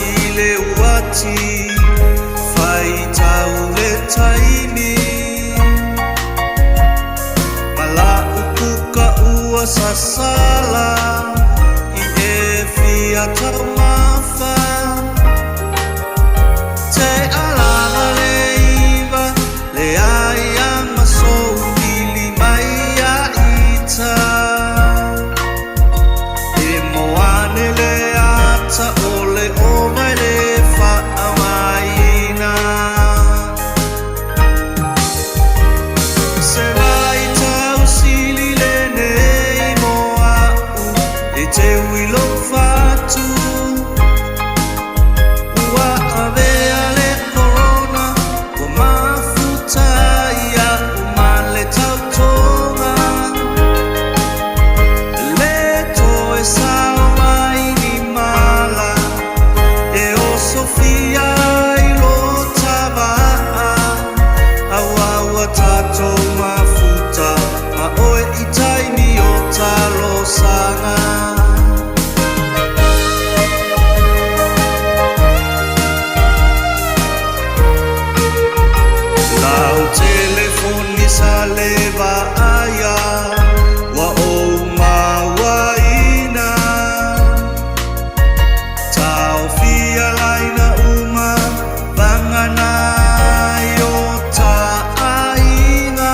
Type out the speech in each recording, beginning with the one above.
i le uati faitau le taimi ma la'u kuka ua sasala i e fia taumafa te alaga le iva le ai a masou ili mai ia ita e moane le ata o le ova i le fa'avaina se vaitau sili lenei mo a'u e teu i lou fatu ua avea le korona ua mafuta ia'u ma le tautoga le toe sao mai ni mala e osofia ai lo tava'a auā ua tatou mafuta ma oe i taimi o talosaga. Lau telefoni sa le vaaia ua ou mauaina taofia laina uma vagana ai o taaiga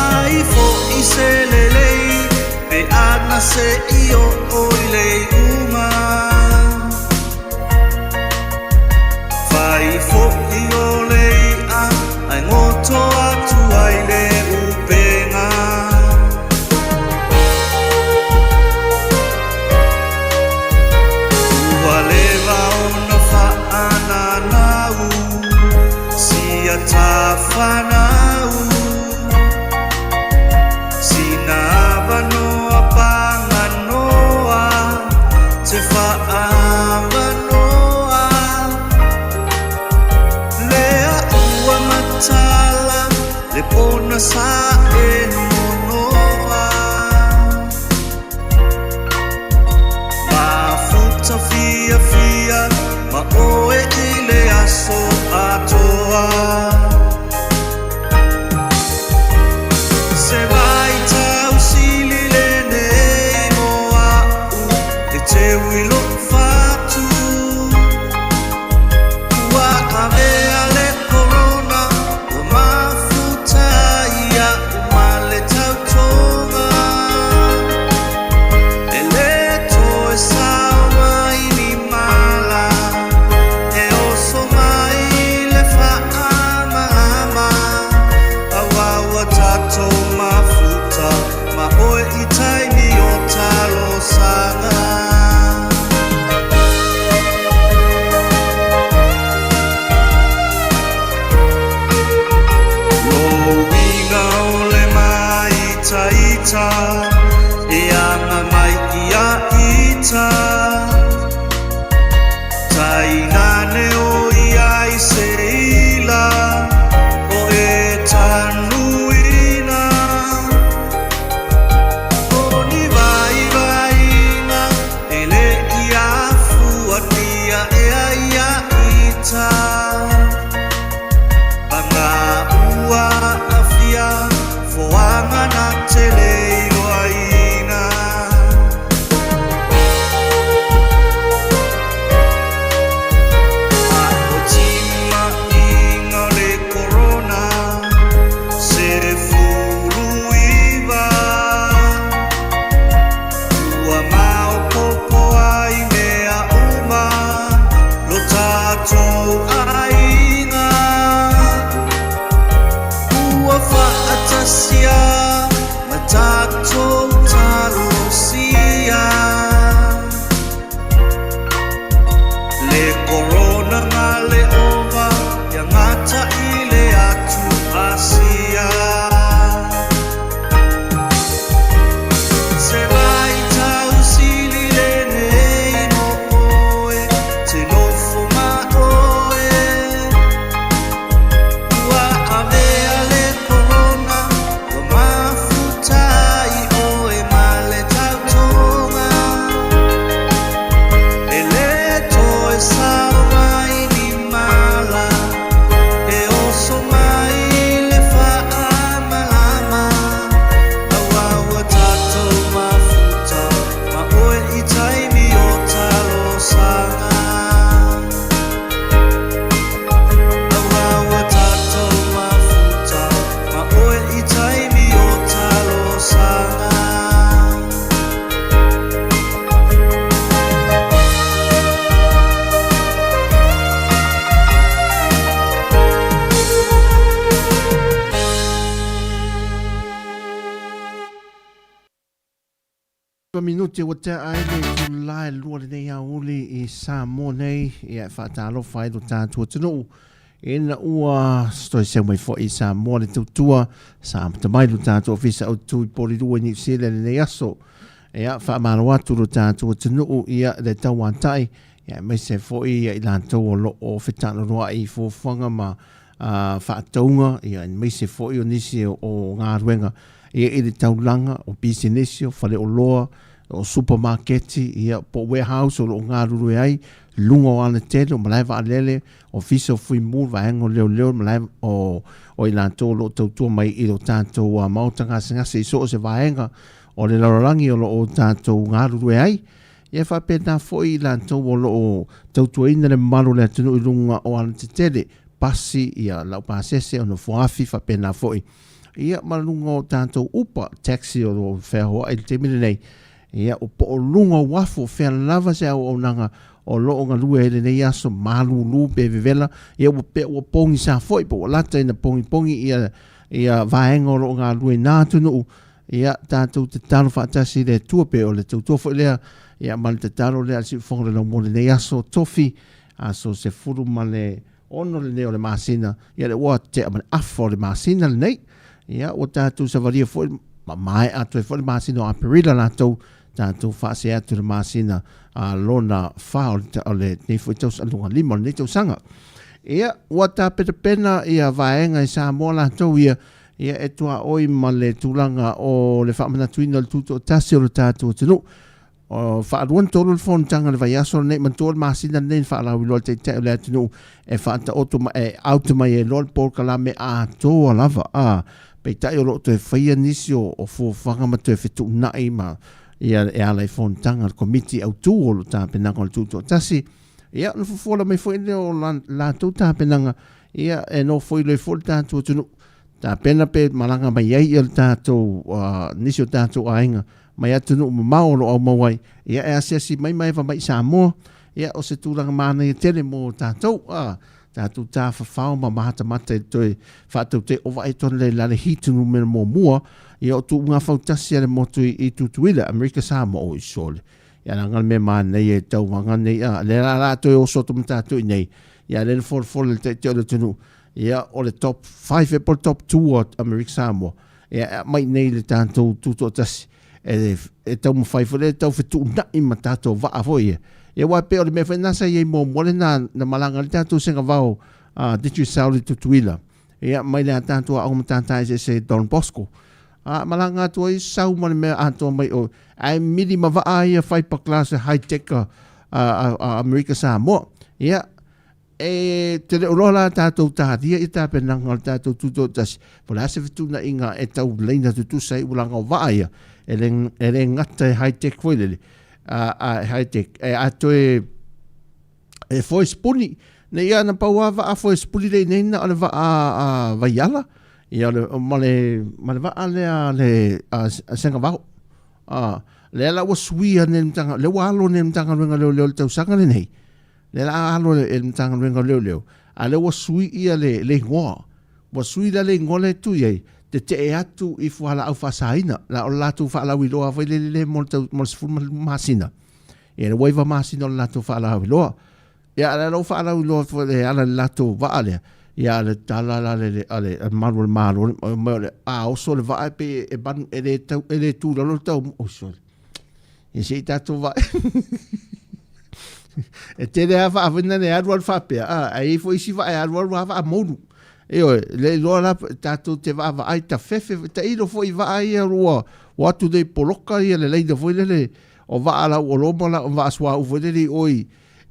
ai fo'i se lelei pe ana se'i o'o i le iuga fai fo'i o le i'a ae goto atu ai le upega. Ua leva ona fa'ananau sia tafanau sina avanoa paganoa te fa'avanoa lea ua matala le pona sa e nonoa mafuta fiafia ma oe i le aso atoa se vaitau sili lenei mo a'u e teu i lo'u fatu ua avea le korona ua mafuta ia'u ma le minute ua tea ai le itulā e 2 lenei aoauli i Samoa nei, ia e faatalofa ai lo tatou atunuu ina ua toe seu mai foi i Samoa le tautua sa amata mai lo tatou ofisa autu i Porirua i Niu Sila lenei aso. Ia, faamalo atu lo tatou atunuu ia le tauatai, ia aemaise foi ia i latou o lo o fetaloloai i fuafuaga ma faatauga, ia aemaise foi o nisi o galuega ia i le taulaga, o pisinisi, o faleoloa, o supamaketi, ia po o warehouse o lo o galulue ai, luga o alatele, o malae vaalele, ofisa o Fuimu, vaega o leoleo, malae o i latou o lo o tautua mai i lo tatou maota gasegase i so o se vaega o le lalolagi o lo o tatou galulue ai. Ia faapena foi i latou o lo o tautuaina le mamalu o le atunuu i luga o alatetele, pasi, ia laupasese, o nofoafi, faapena foi ia ma luga o tatou upa, taxi o lo o feaoai i le taimi lenei, ia o po o luga o uafu, o fea lava se auaunaga o lo o galue ai lenei aso, malulu pe vevela, ia ua pea ua pogisa foi po ua lata ina pogipogi ia ia vaega o lo o galue i na atunuu, ia tatou tatalo faatasi i le Atua pe o le tautua foi lea, ia ma le tatalo lea a le Siufofoga o le Laumua i lenei aso tofi, aso 16 lenei o le masina, ia le ua tea ma le afa o le masina lenei, ia ua tatou savalia foi ma maea atu ai foi le masina o Aperila latou, tatou faasee atu i le masina a lona fa o lenei foi tausaga, lona lima o lenei tausaga. Ia, ua tapenapena ia vaega i Samoa latou ia, ia e tuaoi ma le tulaga o le faamanatuina o le tutoatasi o le tatou atunuu. O faalua na tolu le fonotaga i le vaiaso lenei, manatua o le masina lenei na faalauiloa le Taitai o le atunuu e faataoto ma e out mai ai loa le polokalame atoa lava. A, peitai o lo o toe faia nisi o, o fuafuaga ma toe fetuunai ma ia e ala i fonotaga a le Komiti Autu o lo tapenaga o le Tutoatasi. Ia, ona fofola mai foi lea o la, latou tapenaga, ia e nofoilo ai foi le tatou atunuu. Tapena pe malaga mai ai ia le tatou, nisi o tatou aiga mai atunuu mamao o lo o aumau ai, ia e asiasi mai ma eva mai i Samoa, ia o se tulaga manaia tele mo tatou, a, tatou tafafao ma matamata i le toe faatautai o vaai atu ana le lale hitu numera muamua, ia o tuuga fautasi a le motu i Tutuila, Amerika Samoa, oi sole. Ia leaga le mea manaia i tauvaga nei, a, lea la la toe oso atu ma tatou i nei, ia lea na folafola e le Taitai o le atunuu, ia o le top 5 e po o le top 2 o Amerika Samoa, ia e aumai nei le tatou tutoatasi e, e taumafai foi lea e tau fetuunai ma tatou vaa foi ia. Ia aua e pei o le mea foi lena sa i ai muamua lena na malaga ai le tatou sengavao a Digicel i Tutuila, ia mai le a tatou aoga matata eseese Don Bosco. A malaga atu ai sau ma le mea atoa mai o ae mili ma vaa ia fiberglass high tech a, a, a Amerika Samoa. Ia E te le o loa la tatou talia i tapenaga o le tatou tutoatasi, po o le a se fetuunaiga e tau laina tutusa ai ua laga o vaa ia, e le, e le gata e high tech foi lele, a, a high tech, e a toe e foe sipuni, nei ia na pau lava vaa foe sipuni le i nei na o le vaa a Vaiala, ia o le, ma le, ma le vaa lea a le a, a Sengavao. A, lea la ua suia nei le Matagaluega, lea ua alo nei le Matagaluega o Leoleo i le tausaga lenei, Lea la alo e le Matagaluega o Leoleo, a lea ua sui ia le, le igoa. Ua sui la le igoa lea e tui ai, tetee atu i fualaau faasaina. La o le latou faalauiloa foi lele le mo le, tau, mo le 15 masina. Ia le ua 9 masina o le latou faalauiloa. Ia a lea ua faalauiloa foi le ala le latou vaa lea. Ia le tala la le, a le, a le malu o le malo, mai o le a oso le vaa e pe e, manu, e le tau, e le tu lalo le tau. Oh, sorry. Ia se i tatou vaai. E tele lava vaa foi na e alu alu faapea, a, ae i ai foi isi vaa e alu alu lava vaa moulu. Ioe, le iloa la tatou te vaavaai tafefe, tailo foi i vaa ia ua o atu nei poloka ia le laina foi lele o vaa lauoloa ma la, vaa suauu foi lele i o i,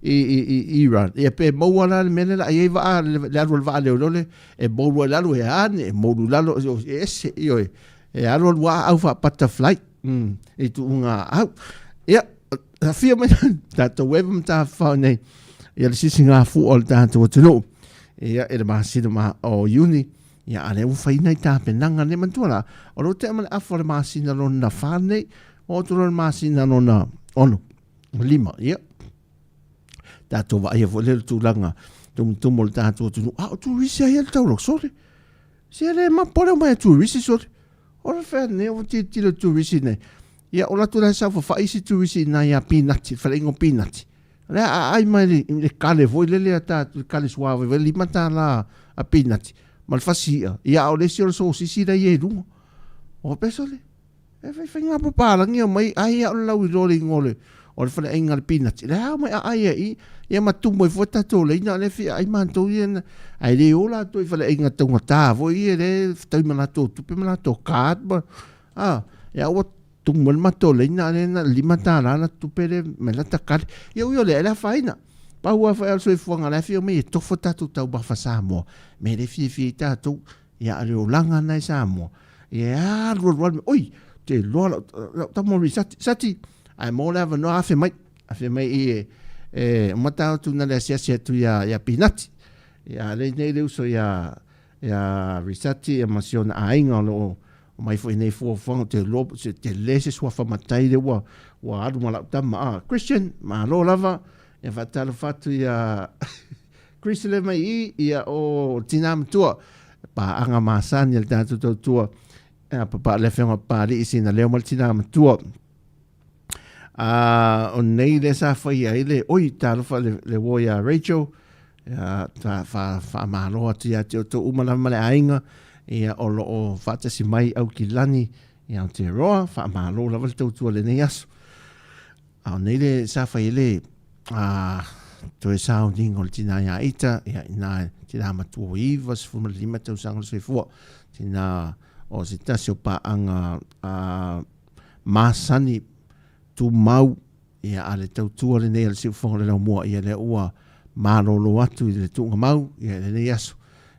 i, i, i Iran. Ia pe maua la le mea lea la i ai vaa, le alu a le vaa leoleo e moulu ai i lalo e ane, e moulu i lalo, e ese, ioe. E alu alu lava au faa-butterfly. I tuuga au. Ia, afio mai tatou eva ma tafafao nei ia le sisigafua o le tatou atunuu. Ia, i le masina ma o Iuni, ia a lea ua fai nai tapenaga nei manatua la, o lo tea ma le afa o le masina lona fa nei, o atu loa le masina lona ono, lima, ia. Tatou vaaia foi lea le tulaga tumutumu o le tatou atunuu. A o turisi ai le taulo, sole. Se le mapo le mai turisi sole. O le fea nei o tilotilo turisi nei. Ia, o latou la e saofafai isi turisi i ina ia pinati, le faleaiga o pinati. O le a aai mai le, le kale foi lele a tatou, le kale suavai foi, $5 a pinati, ma le fasi i'a. Ia, a o le isi o le sosisi la e i ai i luga. Ua faapea, sole, e faifaiga papalagi omai ai lava o le lauiloa i le igoa o le, o le faleaiga a le pinati, o lea lava omai aai ai i i, ia ma tumu ai fua tatou laina, o lea e fia aai matou ia na, ae le o latou i faleaiga taugata foi ia lea e fetaui ma latou tupe ma latou card ma, a, ia ua tumu ai le matou laina a o lea na o le $5 la tupe lea mai lata kale. Ia ui o lea, e le afaina. Pau lava foi o le soifuaga o la e fia omai e tofu a tatou taumafa Samoa, mea lea e fiafia ai tatou. Ia a o le olaga lena i Samoa, ia e alu alu alu, oi, ou te iloa lau, lau tama o Risati, Sati, ae maua le avanoa afe mai, afe mai i e, e uma ta atu na le asiasi atu ia, ia Pinati. Ia lei nei le uso ia, ia Risati ia ma si ona aiga o lo o omai foi nei fuafuaga, ou te iloa se tele se suafa matai lea ua, ua alu ma lau tama. Ah, Christian, malo lava, ia faatalofa atu ia Chris le mai i, ia o tina matua, paaga masani a le tatou tautua, ia papa le afioga Papalii sina leo ma le tina matua. A o nei le sa faia ai le, oi, talofa le, le uo ia Rachel, ia, ta, fa, faamalo atu ia te outou uma lava ma le aiga, ia o lo o faatasi mai Aukilani i Aotearoa, faamalo lava le tautua i lenei aso. A o nei le sa fai ai le a, toe sauniga o le tina ia Ita, ia ina tina matua 95 tausaga le soifua, tina o se tasi o paaga a, masani tumau ia a le tautua lenei a le Siufofoga o le Laumua, ia lea ua malolo atu i le tuugamau ia i lenei aso.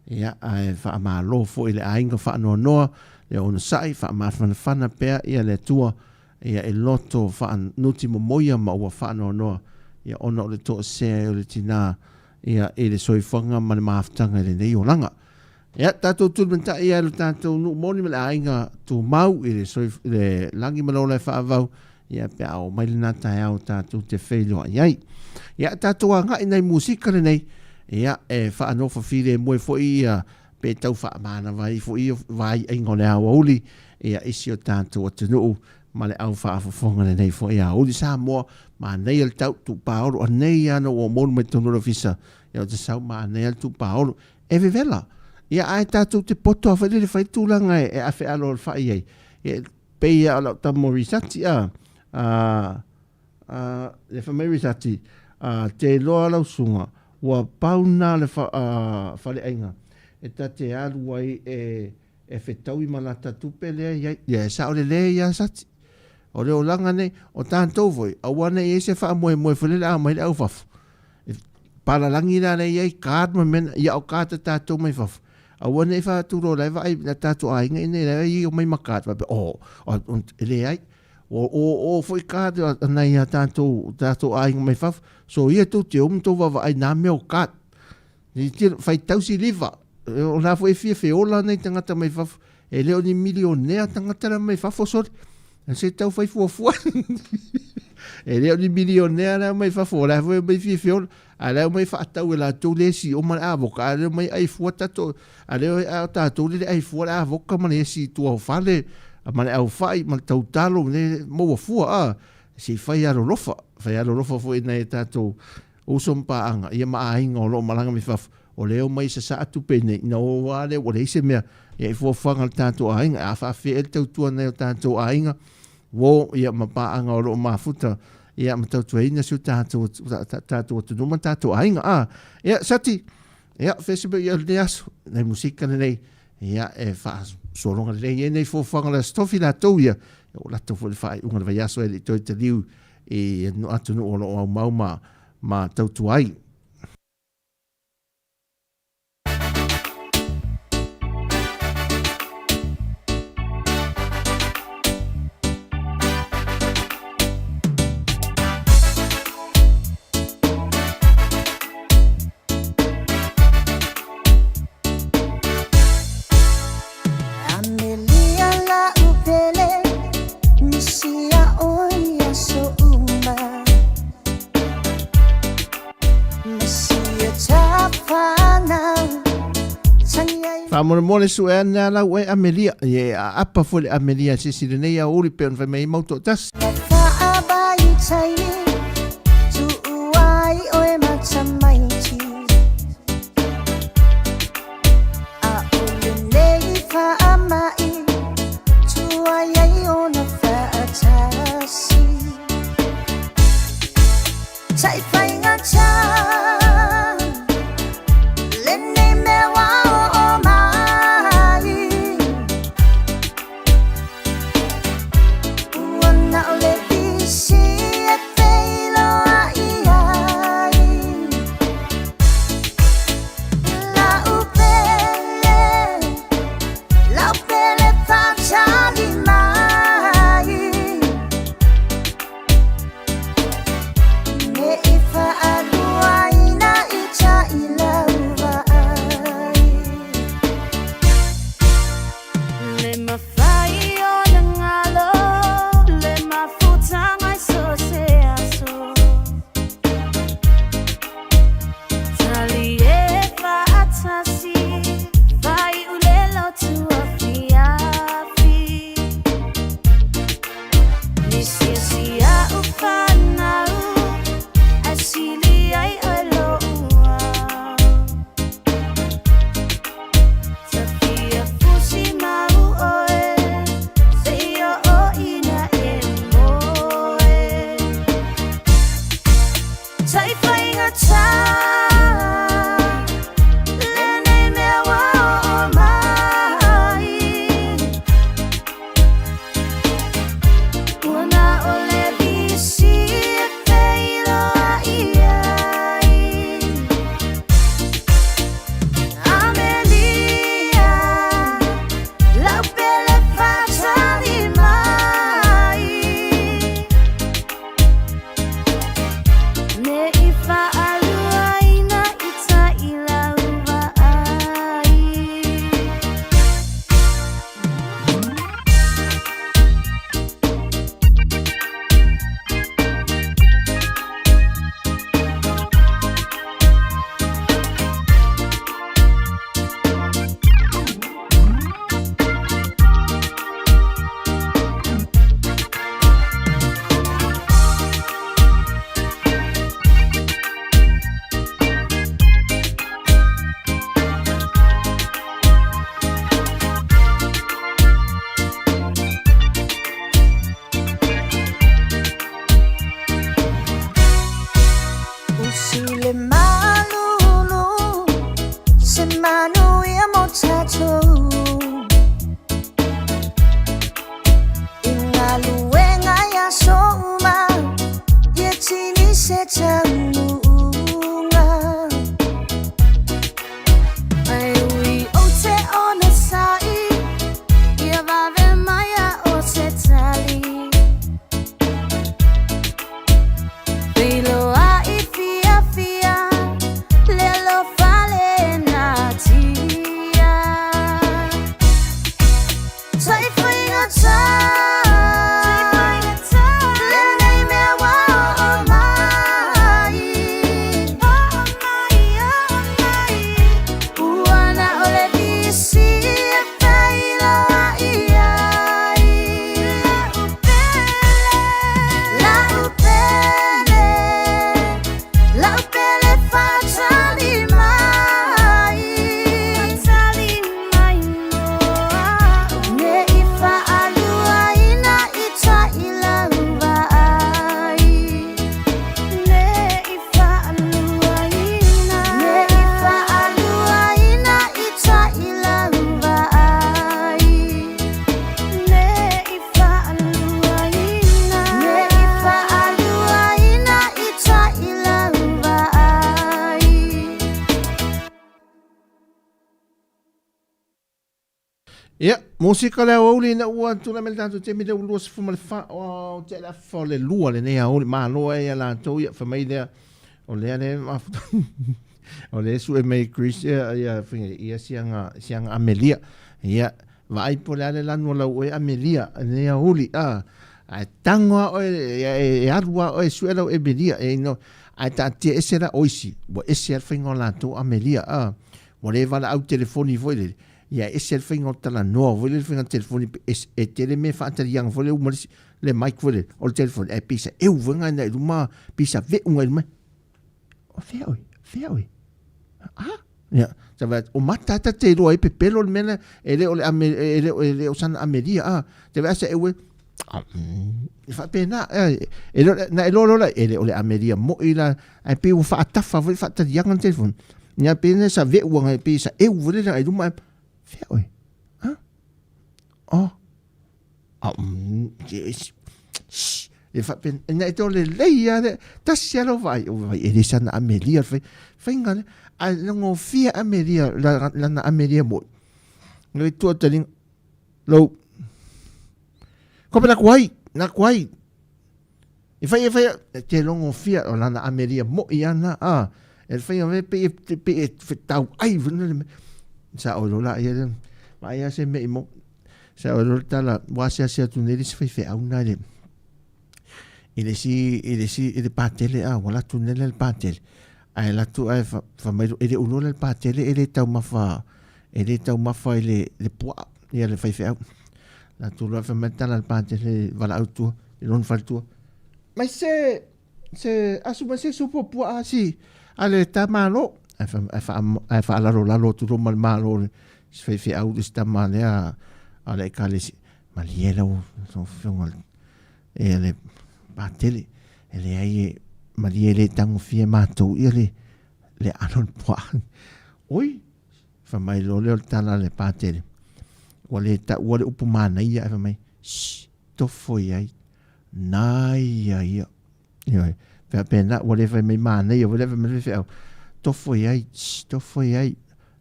Ia ae faamalo foi i le aiga faanoanoa, le onosai, faamafanafana pea ia le Atua ia e loto faanuti momoia ma ua faanoanoa ia ona o le toesea o le tina ia i le soifuaga ma le mafutaga i lenei olaga. Ia, tatou tulimatai ia lo tatou nuu moni ma le aiga tumau i le, soif, le lagi ma le ola e faavau, ia pe a oo mai lena taeao tatou te feiloai ai. Ia, tatou agai nai musika lenei, ia, e faanofo filemu ai foi ia pe tau faamanava ai foi ia vaiaiga o le aoauli, ia isi o tatou atunuu ma le au faafofoga lenei foi aoauli Samoa, manaia le tau tuupaolo, anei lava na ua ou moulu mai totonu o le ofisa, ia ou te sau manaia le tuupaolo. E vevela. Ia ae tatou te poto lava foi lele fai tulaga e afe alo o le fai ai. Ia e pei lava o lau tama o Risati a, a, a, le fai mai Risati, a, te iloa lau susuga, ua pau na le fa, a, faleaiga e ta te alu ai e, e fetaui ma lata tupe lea i ai. Ia e sao lelei lava Sati. O le olaga nei, o tatou foi, aua ne i ai se faamoemoe foi lele a omai le au fafo. E palalagi la lea i ai card ma mea na, ia o card a tatou mai fafo. Aua ne i faatulo o la e vaai na tatou aiga i inei la e omai ma card faapea, oh, e leai. O, o, o foi card a nai a tatou, tatou aiga mai fafo. So ia tou te o ma tou vaavaai nā mea o card. Faitau siliva, o la foi e fia feola nei tagata mai fafo. E le o ni milionea tagata la mai fafo, sole. Se tau fai fuafua. E le o ni milionea la mai fafo, o la foi mai fia feola. A la mai faatau e latou le esi o ma le avoka, a le mai ai fua tatou, a le a tatou le ai fua le avoka ma le esi tua o fale, ma le aufai, ma le tautalo, le maua fua, a. Se i fai alolofa, fai alolofa foi nai tatou uso ma paaga, ia ma aiga o lo o malaga mai fafo, o lea e omai e sasaa tupe i inei, ina o lava lea ua leai se mea, ia i fuafuaga a le tatou aiga, a faafefea ea le tautua nai o tatou aiga, uo, ia ma paaga o lo o mafuta, ia ma tautuaina si o tatou, tatou atunuu ma tatou aiga. A, ia, Sati, ia, fea se mea i lenei aso, nei musika lenei, ia, e faasologa lelei ai nei fuafuaga o le Aso Tofi latou ia, ia ua latou foi le faaiuga o le vaiaso e le i toe taliu i atunuu o lo o aumau ma, ma tautua ai. Amelia la'u pele misi ia ʻoe i aso uma. Faamolemole suʻe ane a lau oe Amelia. Ia e aapa foi le Amelia se isi lenei aoauli pei ona fai mai ai mau toatasi. Ia, musika le aoauli ina ua tulai mai le tatou taimi lea ua 24 o te le afa o le lua lenei aoauli malo ai ia latou ia fai mai lea o lea le mafuta o lea sue mai Chris ia ia ia siaga siaga Amelia ia vaai po le a le lanu o lau oe Amelia lenei aoauli a ae tago a oe e, e alu a oe sue lau Amelia e no ae taatia ese la oisi ua ese a le faiga o latou Amelia a ua le valaau telefoni foi lele. Ia e ese le faiga o le talanoa foi lele faiga telefoni e tele mea e faataliaga foi lele uma le mic foi lele o le telefoni ae pei sa eu foi nai i luma pei sa ve'u ngai luma o fea oe fea oe ah ia sa vaai atu o mata ta te iloa ai pepelo le mea lea e le o le ame e le o e le o sana amelia a te vaai sa eu e e faapena e le na iloa loa la e le o le amelia mo'i la ae pei ua faatafa foi faataliaga le telefoni ia pei na sa ve'u agai pei sa eu foi lele agai luma fea oe a oh E faapena, ina e tau lelei lava lea, tasi lava lau vaai, ua vaai e le sana amelia le fai, faiga lea, ae logofia amelia, lana amelia moi. Ngai tua taliga, lou, kope na kuai, na kuai. E fai e fai, e te logofia, o lana amelia moi ana, a, e le faiga me pe e, pe e tau ai, sa oi lola ia le, vaai a se mea i mo, Sa o le tala ua asiasi atu nei le isi faifeau na i le i le isi i le isi i le patele a ua latu nei le patele ae latu ae fa, fa mai e le ulo le patele e le taumafa e le taumafa i le le puaa ia le faifeau latu loa fa mai tala le patele valaau tua i lona faletua mai se se asu mai se supo puaa si a le tamalo ae fa ae faalalolalo atu loa ma le malo le si faifeau le si tama lea a le ekalesia malie lau afioga e le patele e leai e malie le tagofia e matou ia le le aano o le puaa oi fai mai loa lea o le tala a le patele ua le taua le upu manaia ae fai mai shh tofo i ai Naia ia. Ioe. Faapena, ua le fai mai manaia foi lea fai mai le faifeau. Tofo i ai, shh, tofo i ai.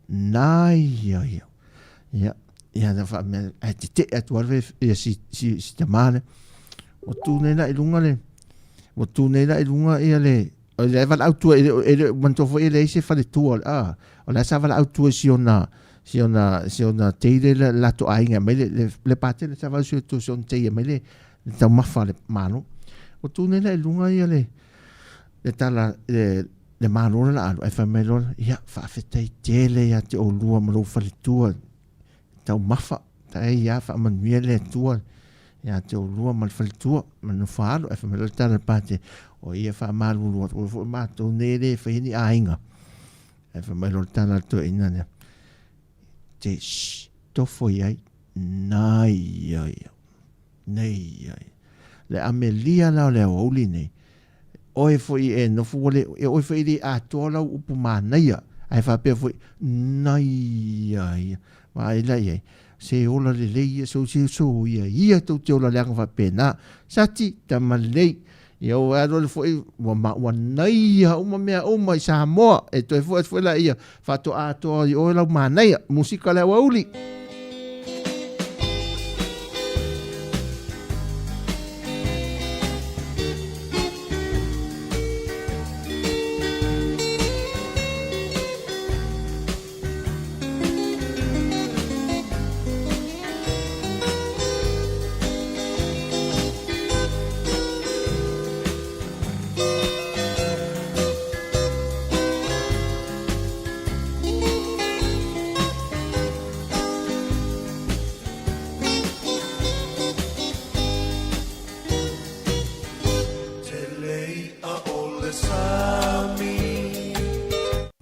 Naia ia. Ia, ia na faamea, ae tetee atu lava le ia si, si, si tamā lea. Ua tu nei la i luga le, ua tu nei la i luga ia le, o le valaau tua, e le, e le, manatua foi e leai se faletua, a, o la sa valaau tua i si ona, si ona, si ona teile le latou aiga mai le, le, le patele sa valaau tua si ona teie mai le, le taumafa a le Malo. Ua tu nei la i luga ia le, le tala, le, le Malo le la alu, ae fai mai loa, ia, faafetai tele ia te oulua ma lou faletua, taumafa, ta e ia faamanuia le Atua ia te oulua ma le faletua, ma le nofo alo, ae fai mai loa le tala a le Pate, o ia faamalulu atu foi matou nei e le faia ni aiga. Ae fai mai loa le tala a le toeaina lea, te shh, tofo i ai, nai ia ia. Nei ai. Le amelia la o le aoauli nei, oe foi e nofo ua le, e oe foi e le atoa lau upu manaia, ae faapea foi, nai ia ia. Vaai la i ai, se ola lelei ia, so se so ia ia tou te ola leaga faapena. Sati, tama lelei. Ia ua alu alu foi, ua ma, ua naia uma mea uma i Samoa. E toe foi atu foi la ia, faatoa atoa i oe lau manaia. Musika le aoauli.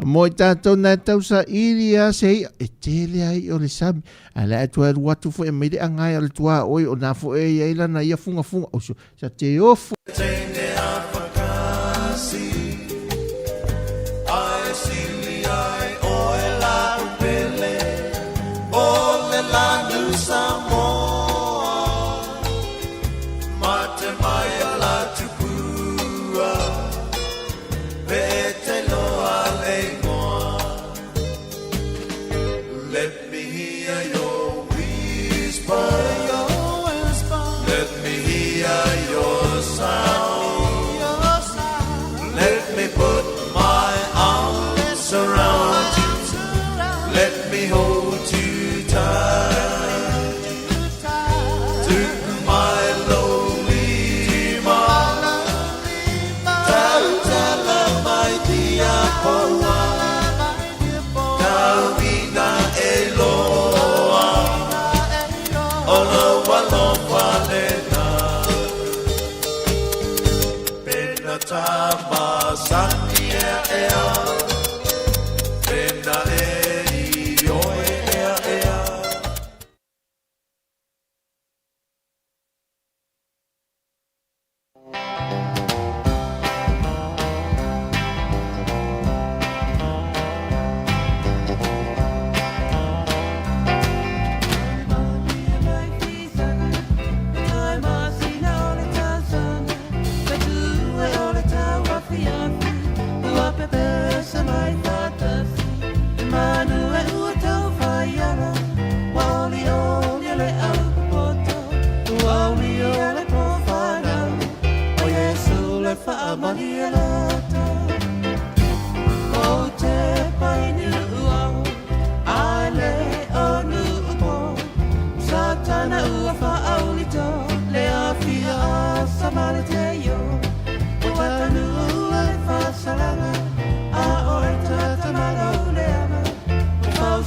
Mo i tātou nā tau sa iri a se ia, e tele ai o le sami. A le atu alu atu fo e mai le angai o le tua oi o nā fo e ia ila na ia funga funga. O sa te ofu. Teine a whakasi, Ae sili ai oe la upele, O le lanu Samoa. Mate mai a la tupua, Pe te loa le ingoa. Let me hear your whisper, Let me hear your sound, Let me put my arms around.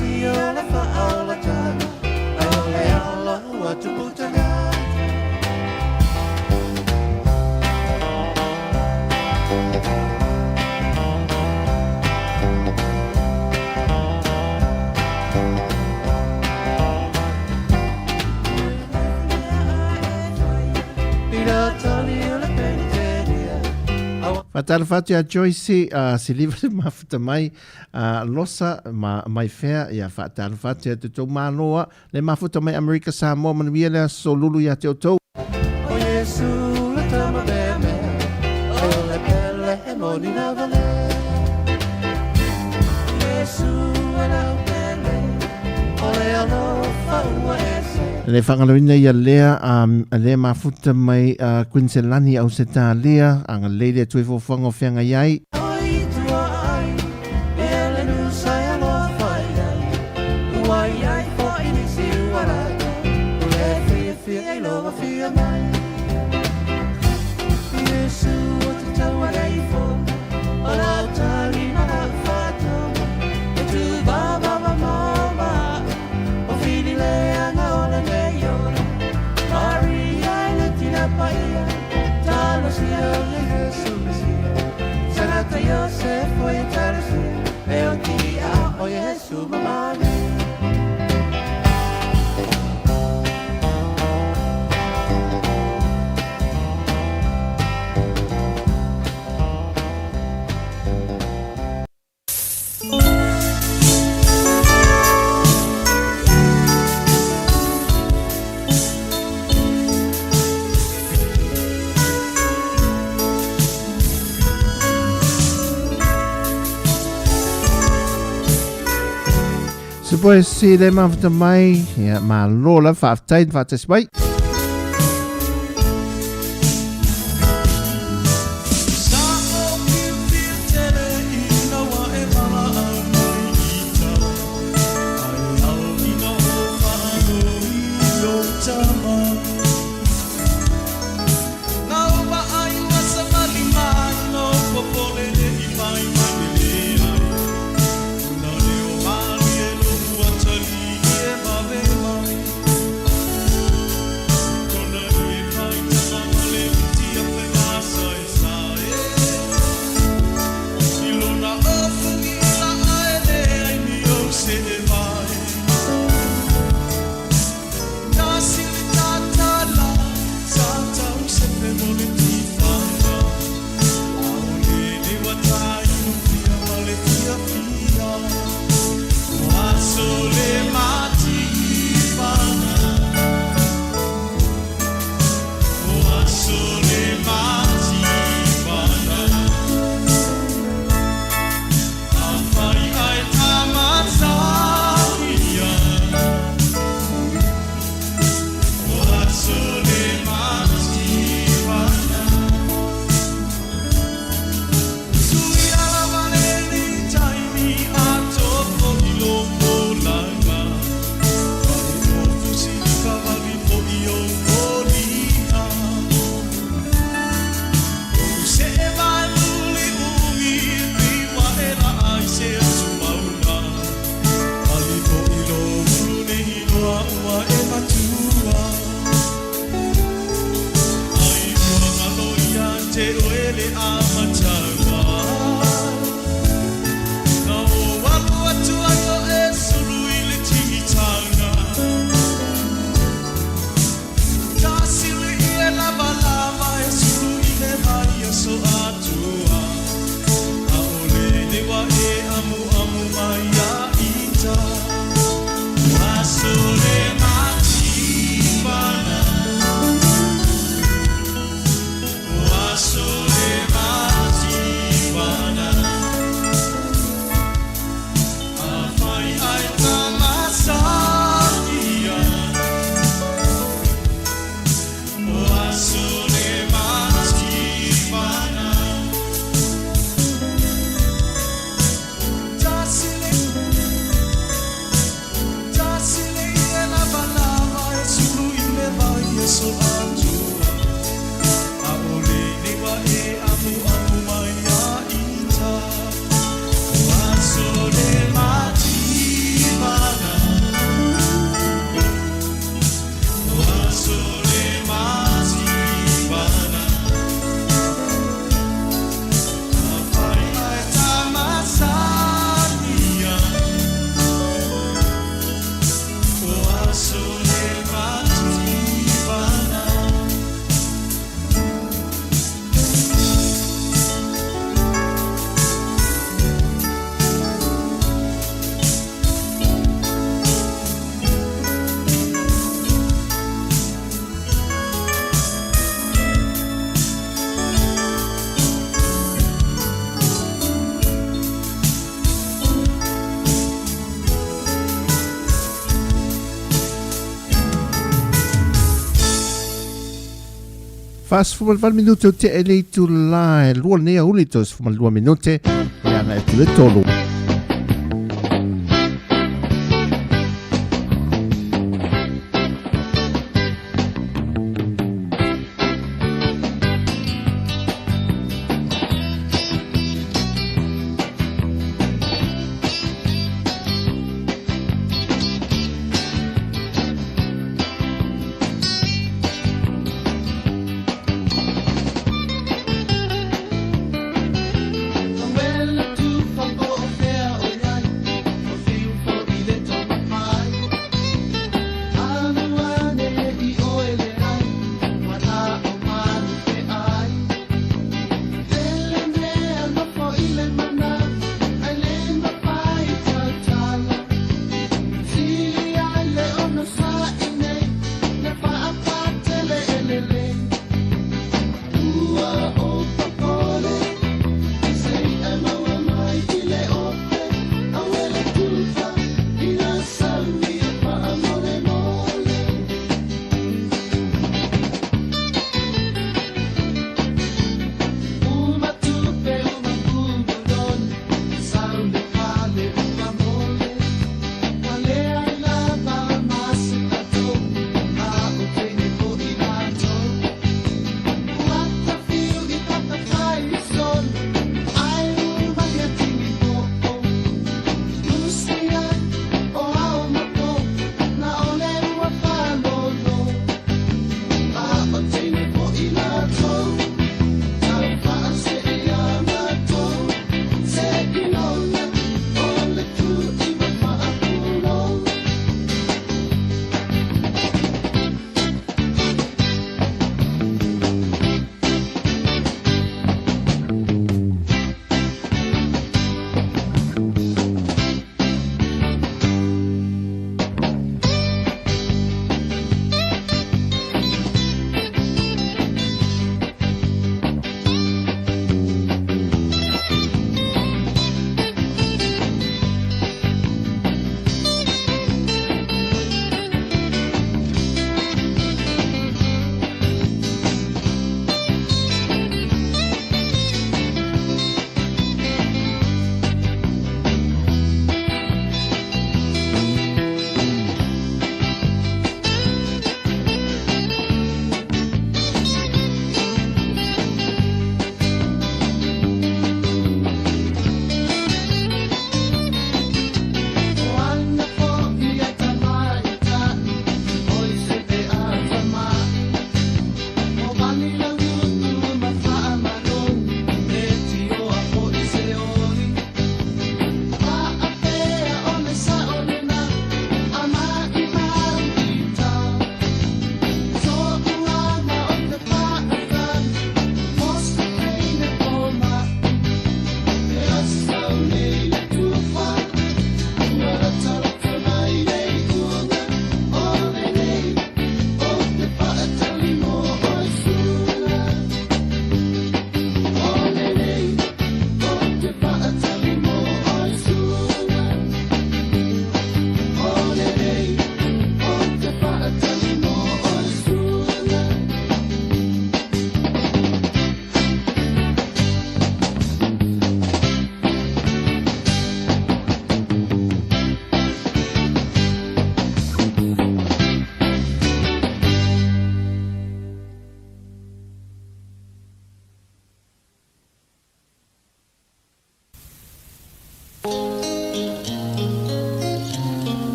Talosia o le faaolataga, Ai o le ala ua tupu tagata. Faatalofa atu ia Joyce, uh, siliva le mafuta mai, uh, Losa ma mai fea, ia faatalofa atu ia te tou maloa, le mafuta mai Amerika Samoa, manuia le aso lulu ia te outou. O Iesu le tama meamea, o le pele e moni lava le. Iesu e lau pele, o le alofa ua ese. Le faagaloina ia lea, um, lea mafuta mai uh, Quinselani Ausetalia, agalelei le Atua i fuafuaga o feagai ai. Ai tua ai, e le nusa e alofa i ai, ua i ai foi nisi ua lata, o le fiafia i lou afio mai. Iesu o te taua leifo, o lau tali ma lau faatoga, e tu vavava mama, o fili leaga o lenei ola. Maria e le tina paia, talosia o le Iesu Mesia, Sagata Iosefo e talosia, e o tia o Iesu mamale. Se poe si le mafuta mai, ia, malo la faafetai na faatasi mai. 48 minute o tea i le itulā e 2 lenei aoauli, 32 minute e agai atu i le 3.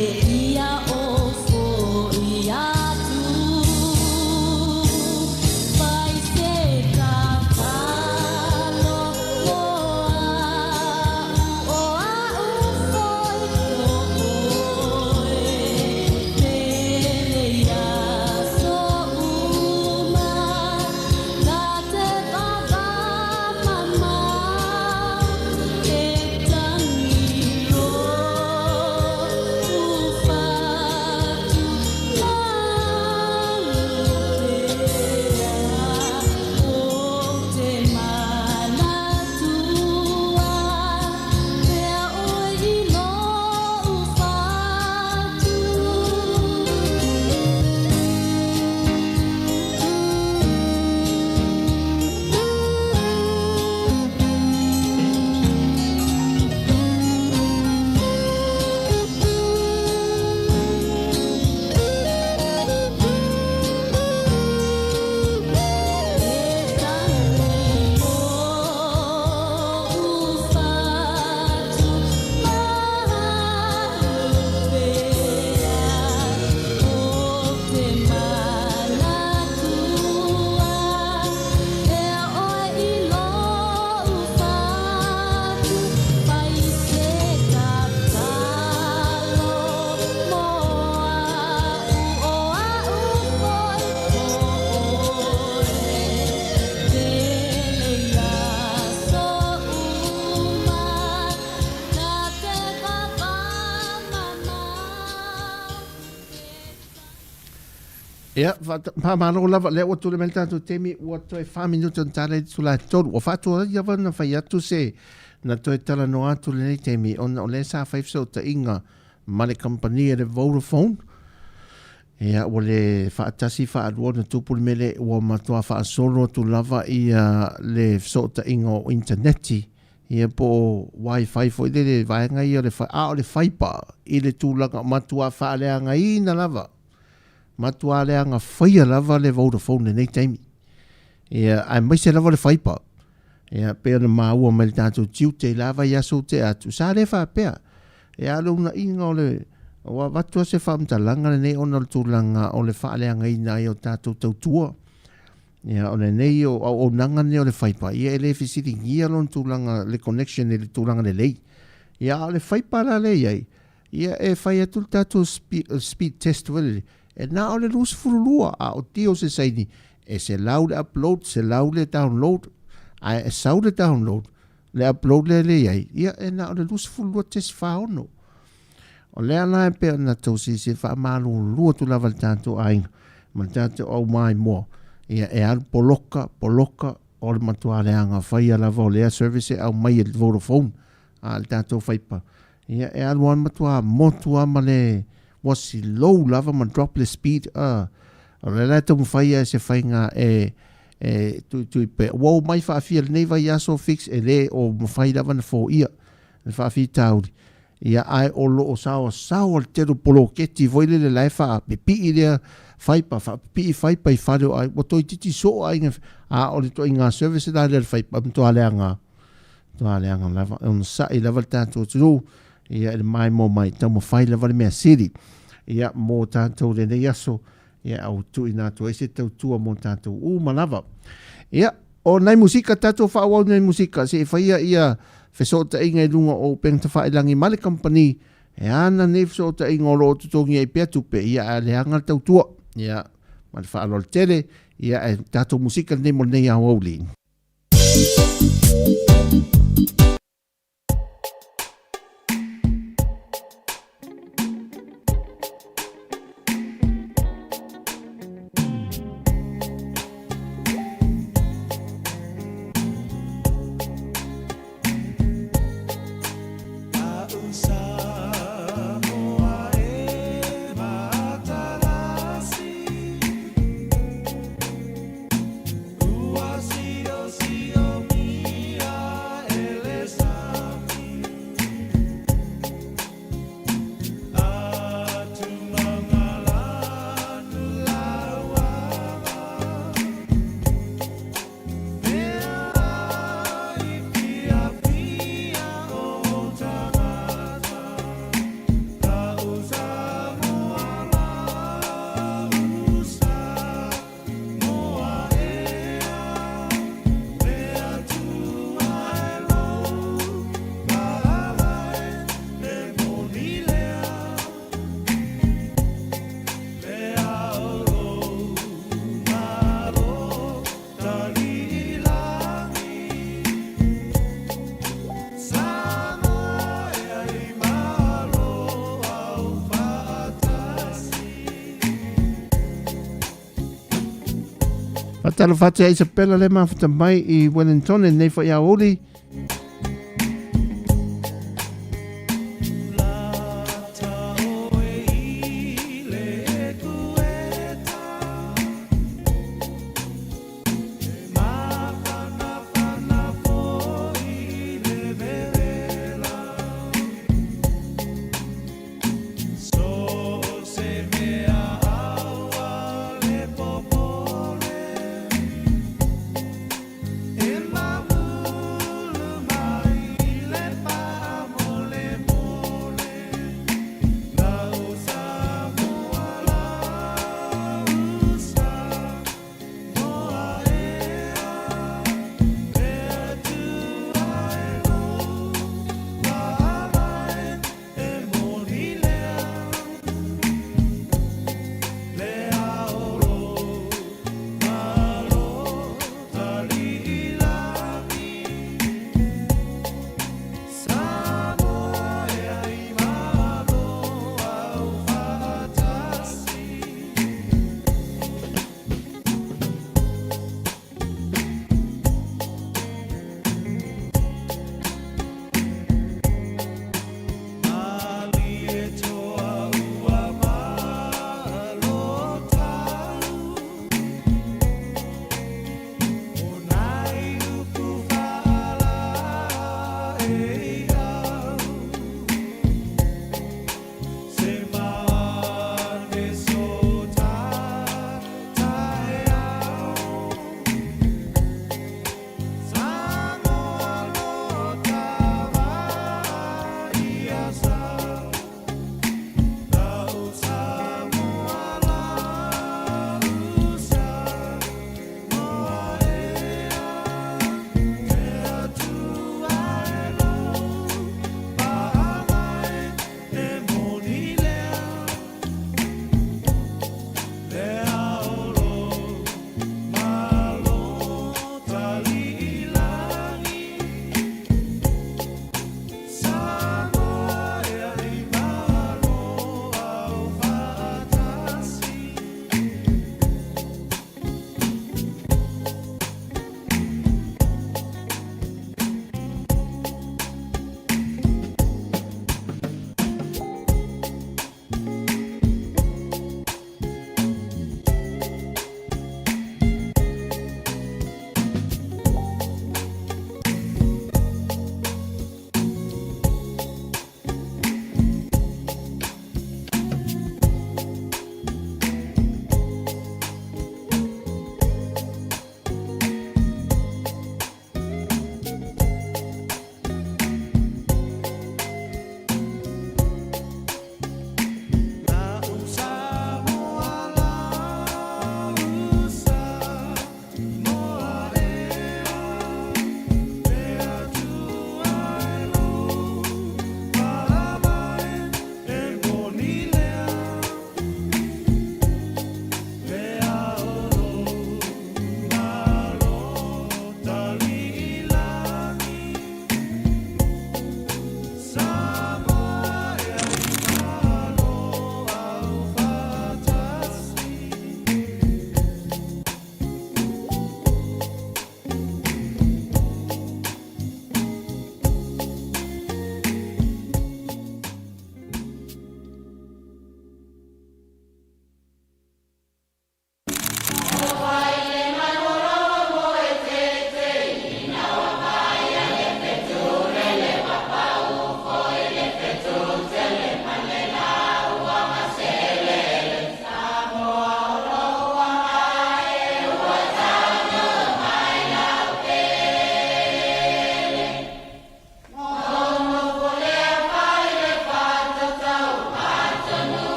Seia o fo'i atu, fai se tatalo mo a'u, o a'u foi o oe, pele i aso uma, na te vava mamao, e tangi lo'u fatu malu pea, ou te manatua pea oe i lo'u fatu. E tangi lo'u fatu malu pea, ou te manatua pea oe i lo'u fatu, fai se tatalo mo a'u, o a'u foi o oe, pele i aso uma, na te vava mamao. Ia, faamalo lava, lea ua tulai mai le tatou taimi, ua toe fa minute ona tala i le itula e tolu. Ua faatuai lava ona fai atu se na toe talanoa atu lenei taimi, ona o lea sa fai fesootaiga ma le kamupani a le Vodafone. Ia, ua le faatasi faalua ona tupu le mea lea, ua matua faasolo atu lava ia le fesootaiga o initaneti, ia po o wifi foi lele, vaega ia o le, a o le fiber i le tulaga matua faaleagaina lava. Matua leaga faia lava le Vodafone i lenei taimi. Ia, aemaise lava le fiber. Ia, pei ona maua mai le tatou tiute i la vaiaso ua tea atu, sa le faapea. Ia, a o le unaiga o le, ua avatu lava se faamatalaga lenei ona o le tulaga o le faaleagaina ai o tatou tautua. Ia, o lenei o auaunaga nei o le fiber, ia e le fesiligia lona tulaga, le connection i le tulaga lelei. Ia, a o le fiber la lea e i ai, Ia e fai atu le tatou speed test foi lele, e na o le 22, a o ti o se saini, e 100 le upload, 100 le download, ae e sau le download, le upload lea le i ai, ia e na o le 22.46. O lea la e pei ona tou silasila faamalulu atu lava i le tatou aiga ma le tatou au maimoa, ia e alu poloka, poloka, o le matua leaga faia lava o lea service e aumai e le Vodafone, a le tatou faipa, ia e alu lava matua motu lava ma le ua slow lava ma drop le speed a o lea la e taumafai lava i se faiga e e tuitui pea. Ua omai faafia lenei vaiaso fix e le o mafai lava ona foia le faafitauli, ia ae o lo o saoasaoa le tele o poloketi foi lele la e faapipii lea faipa, faapipii faipa i fale o aiga, ua toeitiiti soo aiga, a o le ituaiga service la lea a le faipa e matua leaga. Matua leaga lava, e onosai lava le tatou atunuu, ia i le maimoa mai, taumafai lava le mea sili. Ia, mo tatou lenei aso, ia au tuuina atu ai se tautua mo tatou uma lava. Ia, o nai musika, tatou faaauau nai musika, se i faia ia fesootaiga i luga o upega tafailagi ma le kamupani, e ana nei fesootaiga o lo o totogi ai pea tupe, ia ae leaga le tautua. Ia, ma le faaaloalo tele, ia ae tatou musika lenei mo lenei aoauli. Ua siosiomia e le Faatalofa atu ia Isabella le mafuta mai i Wellington i lenei foi aoauli.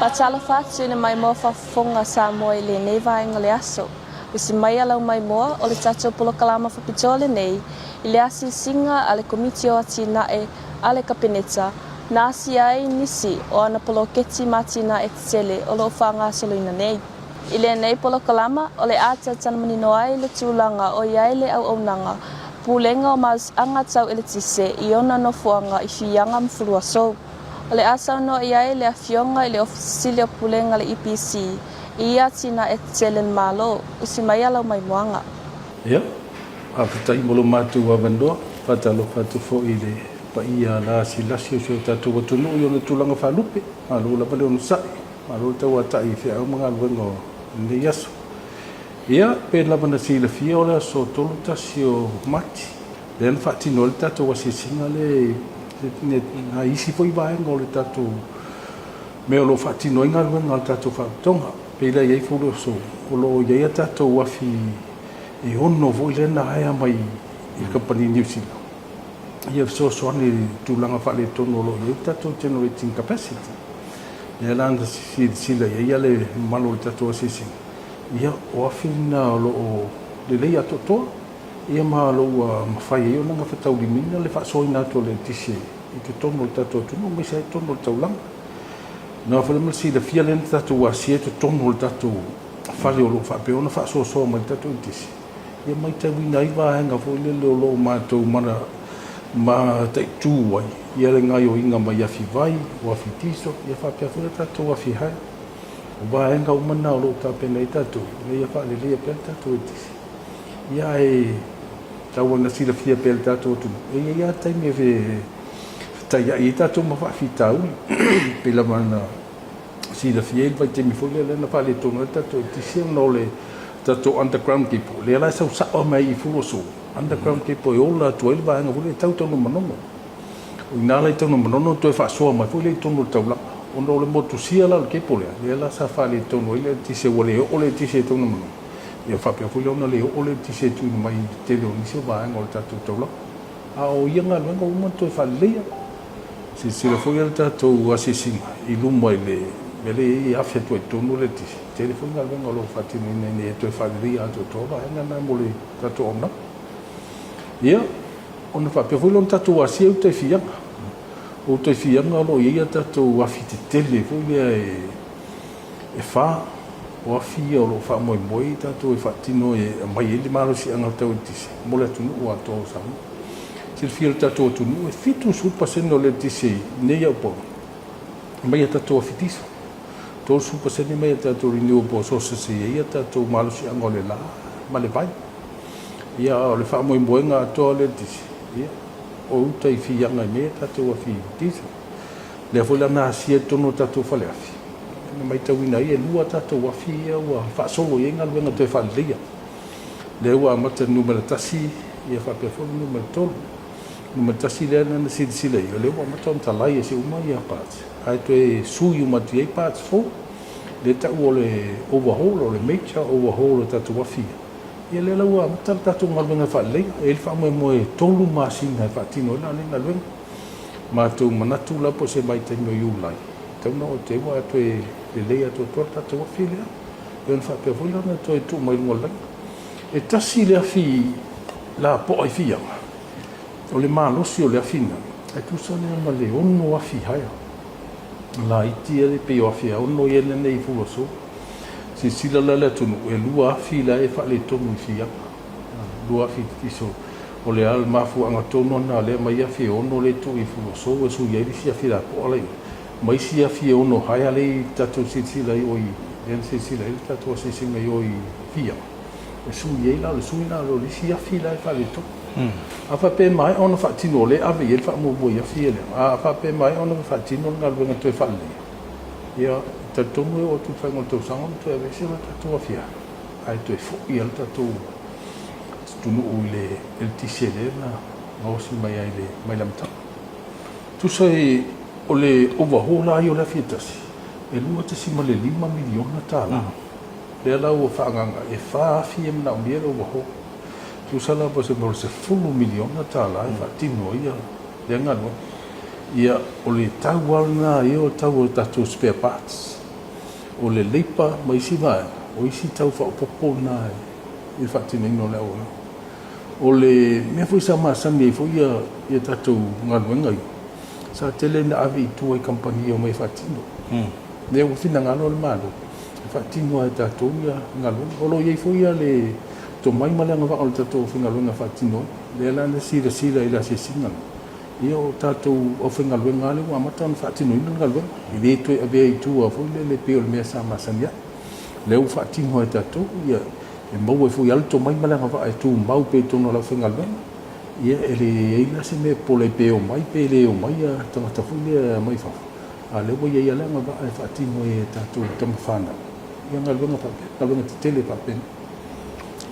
Faatalofa atu i le maimoa faafofoga a Samoa i lenei vaega o le aso. Usi mai a lau maimoa o le tatou polokalama faapitoa lenei i le asiasiga a le Komiti o Atinae a le Kapeneta na asia ai nisi o ana poloketi ma atinae tetele o lo o faagasoloina nei. I lenei polokalama, o le a talatala manino ai le tulaga o i ai le auaunaga Pulega o Malosiaga Tau Eletise i ona nofoaga i Fiaga ma Fuluasou. O le a saunoa i ai le Afioga i le Ofisa Sili o Pulega a le EPC i ia atinae tetele a le Malo. Usi mai a lau maimoaga. Ia, faafetai mo lo matou avanoa. Faatalofa atu foi i le paia lasilasi o si o tatou atunuu i ona tulaga faalupe. Malo lava le onosai, malo le tauatai i feau ma galuega o lenei aso. Ia, pei lava ona silafia o le aso 31 o Mati, lea na faatino ai le tatou asiasiga lea i nai isi foi vaega o le tatou mea o lo o faatino ai galuega a le tatou Faalapotopotoga. Pei la e i ai Fuluasou, o lo o i ai a tatou afi e ono foi lea na hire mai i le kamupani Niu Sila ia fesoasoani i le tulaga faaletonu o lo o i ai le tatou generating capacity. Lea la na silasila i ai le mamalu o le tatou asiasiga, ia o afi na o lo o lelei atoatoa, ia ma o lo o ua mafai ai ona gafataulimaina le faasoaina atu o le eletise i totonu o le tatou atunuu aemaise ai totonu o le taulaga. Na foi ma le silafia lea na tatou asia i totonu o le tatou fale o lo o faapea ona faasoasoa mai le tatou eletise, ia matauina ai vaega foi lele o lo o matou mana mataitu ai ia le gaoioiga mai afi vai, o afi diesel, ia faapea foi le tatou afi hire. O vaega uma na o lo o tapena ai tatou ina ia faaleleia pea le tatou eletise. Ia ae tau ona silafia pea e le tatou atunuu, e i ai lava taimi e fetaiai ai tatou ma faafitauli. Pei lava ona silafia ai le vaitaimi foi lea na faaletonu ai le tatou eletise ona o le tatou underground cable, lea la e sau sao mai i Fuluasou, underground cable e ola atu ai le vaega foi lea e tau Tanugamanono. O i ina la i Tanugamanono toe faasoa mai foi lea i totonu o le taulaga. Ona o le motusia la o le cable lea, lea la sa faaletonu ai le eletise ua le oo le eletise i Tanugamanono, ia faapea foi lea ona le oo le eletise e tuuina mai i le tele o nisi o vaega o le tatou taulaga. A o ia galuega ua uma ona toe faaleleia. Silasila foi le tatou asiasiga i luma i le mea lea e i ai e afe atu ai i totonu le eletise. E tele foi galuega o lo o faatinoina ina ia toe faaleleia atoatoa vaega na mo le tatou auaunaga. Ia, ona faapea foi lea ona tatou asia i uta i Fiaga. O uta i Fiaga o lo o i ai a tatou afi tetele foi lea e fa, o afi ia o lo o faamoemoe tatou e faatino e aumai ai le malosiaga tau eletise mo le atunuu atoa o Samoa. Silafia e le tatou atunuu e 70% o le eletise i nei Upolu mai a tatou afi diesel, 30% mai a tatou renewable sources e i ai a tatou malosiaga o le la ma le vai. Ia, o le faamoemoega atoa o le eletise, ia, o uta i Fiaga i mea a tatou afi diesel. Lea foi la na asia i totonu o tatou faleafi, na matauina ai e lua tatou afi ia ua faasolo i ai galuega toe faaleleia. Lea ua amata i le numera tasi ia faapea foi le numera tolu. Numera tasi lea na silasila i ai, o lea ua amata ona talai ese uma ia parts, ae toe sui uma atu i ai parts fou. Lea e tau o le overhaul, o le major overhaul o tatou afi ia. Ia lea la ua amata le tatou galuega e faaleleia. E i ai le faamoemoe e tolu masina e faatino ai la lenei galuega. Matou manatu la po o se vaitaimi o Iulai, e tatau ona oo atu i ai ua toe lelei atoatoa le tatou afi lea. Ia ona faapea foi lea ona toe tuu mai luga o le laina. E tasi le afi lapoa i Fiaga, o le malosi o le afi lena, e tusa lea ma le ono afi haea laiti ia e pei o afi e ono ia nei i Fuluasou. Silasila la le atunuu, e lua afi la e faaletonu i Fiaga. Lua afi tiso o le a le mafuaaga tonu lena o lea aumai afi e ono lea e tuu i Fuluasou e sui ai le isi afi lapoa la i o ma isi afi e ono haea lea i tatou silasila i o i lea na silasila ai le tatou asiasiga i o i Fiaga e sui ai la o le sui la o le isi afi la e faaletonu. A faapea e maea ona faatino o lea e ave i ai le faamuamua i afi ia lea, a faapea e maea ona faatino le galuega toe faaleleia, ia e talitonu e oo atu i le faaiuga o le tausaga ona toe aveese lea o le tatou afi ae toe foi lava le tatou atunuu i le eletise lea na gaosi mai ai mai le amataga. Tusa e o le overhaul lava ia o le afi e tasi, e $2.5 miliona tala. Lea la ua faaagaaga e fa afi e manaomia le overhaul. Tusa la po o se mea o le $10 miliona tala e faatino ai lea galuega. Ia, o le tau lava lena ia o le tau o tatou spare parts. O le leipa ma isi vaega, o isi tau faaopoopo na i le faatinoina o le auaunaga. O le mea foi sa masani ai foi ia tatou galuega ia, sa tele ina ave i tua i kamupani e omai e faatino. Lea ua finagalo le Malo e faatino lava e tatou ia galuega. O lo o i ai foi le tomai ma le agavaa o le tatou aufaigaluega e faatino ai. Lea la na silasila i le asiasiga lea, ia o tatou aufaigaluega lava lea ua amata ona faatinoina le galuega, e le toe avea i tua foi lele pei o le mea sa masani ai. O lea ua faatino e tatou, ia e maua ai foi lava le tomai ma le agavaa e tumau pea i totonu o le aufaigaluega. Ia e leai la se mea e popole ai pe omai pe le omai tagata foi lea mai fafo, a o lea ua i ai lava le agavaa e faatino ai e tatou tama fanau ia galuega faapea, galuega tetele faapena.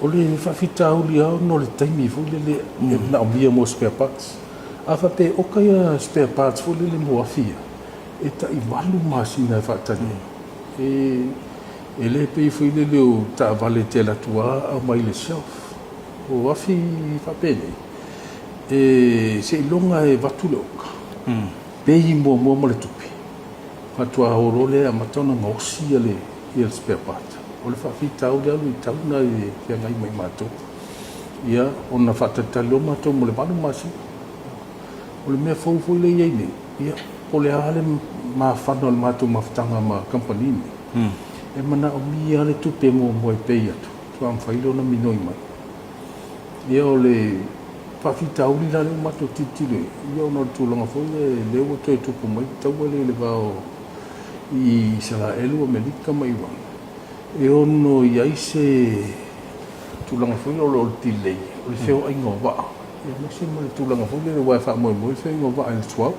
O le faafitauli lava ona o le taimi foi lele e manaomia mo spare parts. A faapea e oka ia spare parts foi lele mo afi ia, e tai 8 masina e faatali ai. E le pei foi lele o taavale e te alu atu lava aumai i le shelf. O afi faapenei, e seiloga e avatu le oka, pay muamua ma le tupe, faatoa o loa lea e amata ona gaosi ia le spare part. O le faafitauli lava luitau lena e feagai ma i matou. Ia, ona faatalitali loa matou mo le 8 masina. O le mea fou foi lea e i ai nei, ia, po o le a le mafana o le matou mafutaga ma kamupani nei, e manaomia lava le tupe muamua e pay atu, faatoa mafai lea ona minoi mai. Ia, o le faafitauli la lea ua matou tilotilo i ai, ia ona o le tulaga foi lea, lea ua toe tupu mai le taua lea i le va o Isaraelu, Amerika ma Iran, e ono i ai se tulaga foi lea o le delay o le feoaiga o vaa, aemaise ma le tulaga foi lea aua e faamoemoe le feoaiga o vaa i le suauu,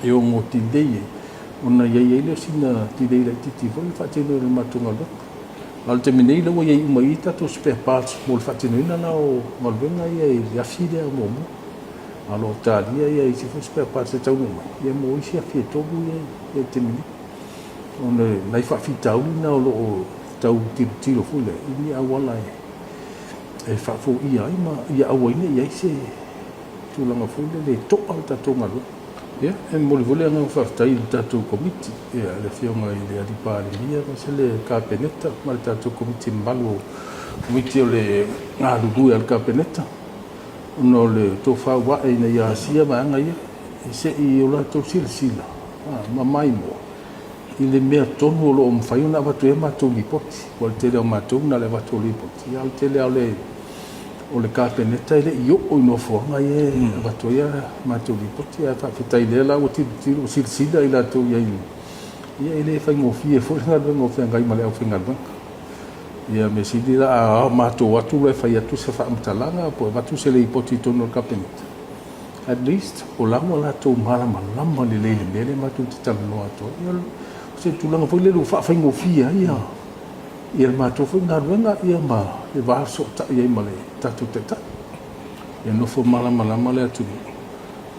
e ono delay ai, ona i ai lea o sina delay laitiiti foi le faatinoina o le matou galuega. A o le taimi nei, lea ua i ai uma i i tatou spare parts mo le faatinoina la o galuega ia i le afi lea muamua. A o lo o talia ia isi foi spare parts e taunuu mai, ia mo isi afi e tolu ia i le taimi nei. Ona o nai faafitauli na o lo o tau tilotilo foi lea i ni auala e faafoia ai ma ia aua ai ne i i ai se tulaga foi lele e to'a le tatou galuega. Ia, e momoli foi le agaga faafetai i le tatou Komiti, ia, le Afioga i le Alii Palemia aemaise le Kapeneta ma le tatou Komiti mamalu o Komiti o le galulue a le Kapeneta ona o le tofa ua ae ina ia asia vaega ia se i o latou silasila ma maimoa i le mea tonu o lo o mafai ona avatu ai a matou lipoti. Aua o le tele o matou na o le avatu o lipoti, a o le tele lava o le Kapeneta e le i oo i nofoaga ia e avatu ai a matou lipoti. Ae faafetai lea la ua tilotilo, ua silasila i latou i ai, ia e le faigofie foi le galuega o feagai ma le aufaigaluega. Ia mea sili la a matou atu loa e fai atu se faamatalaga po o avatu se lipoti i totonu o le Kapeneta, at least o la ua latou malamalama lelei i le mea lea matou te talanoa atu ai. Ia o se tulaga foi lele ua faafaigofie ai ia ia le matou foi galuega ia ma le va fesootai ai ma le tatou Taitai. Ia nofo malamalama le atunuu.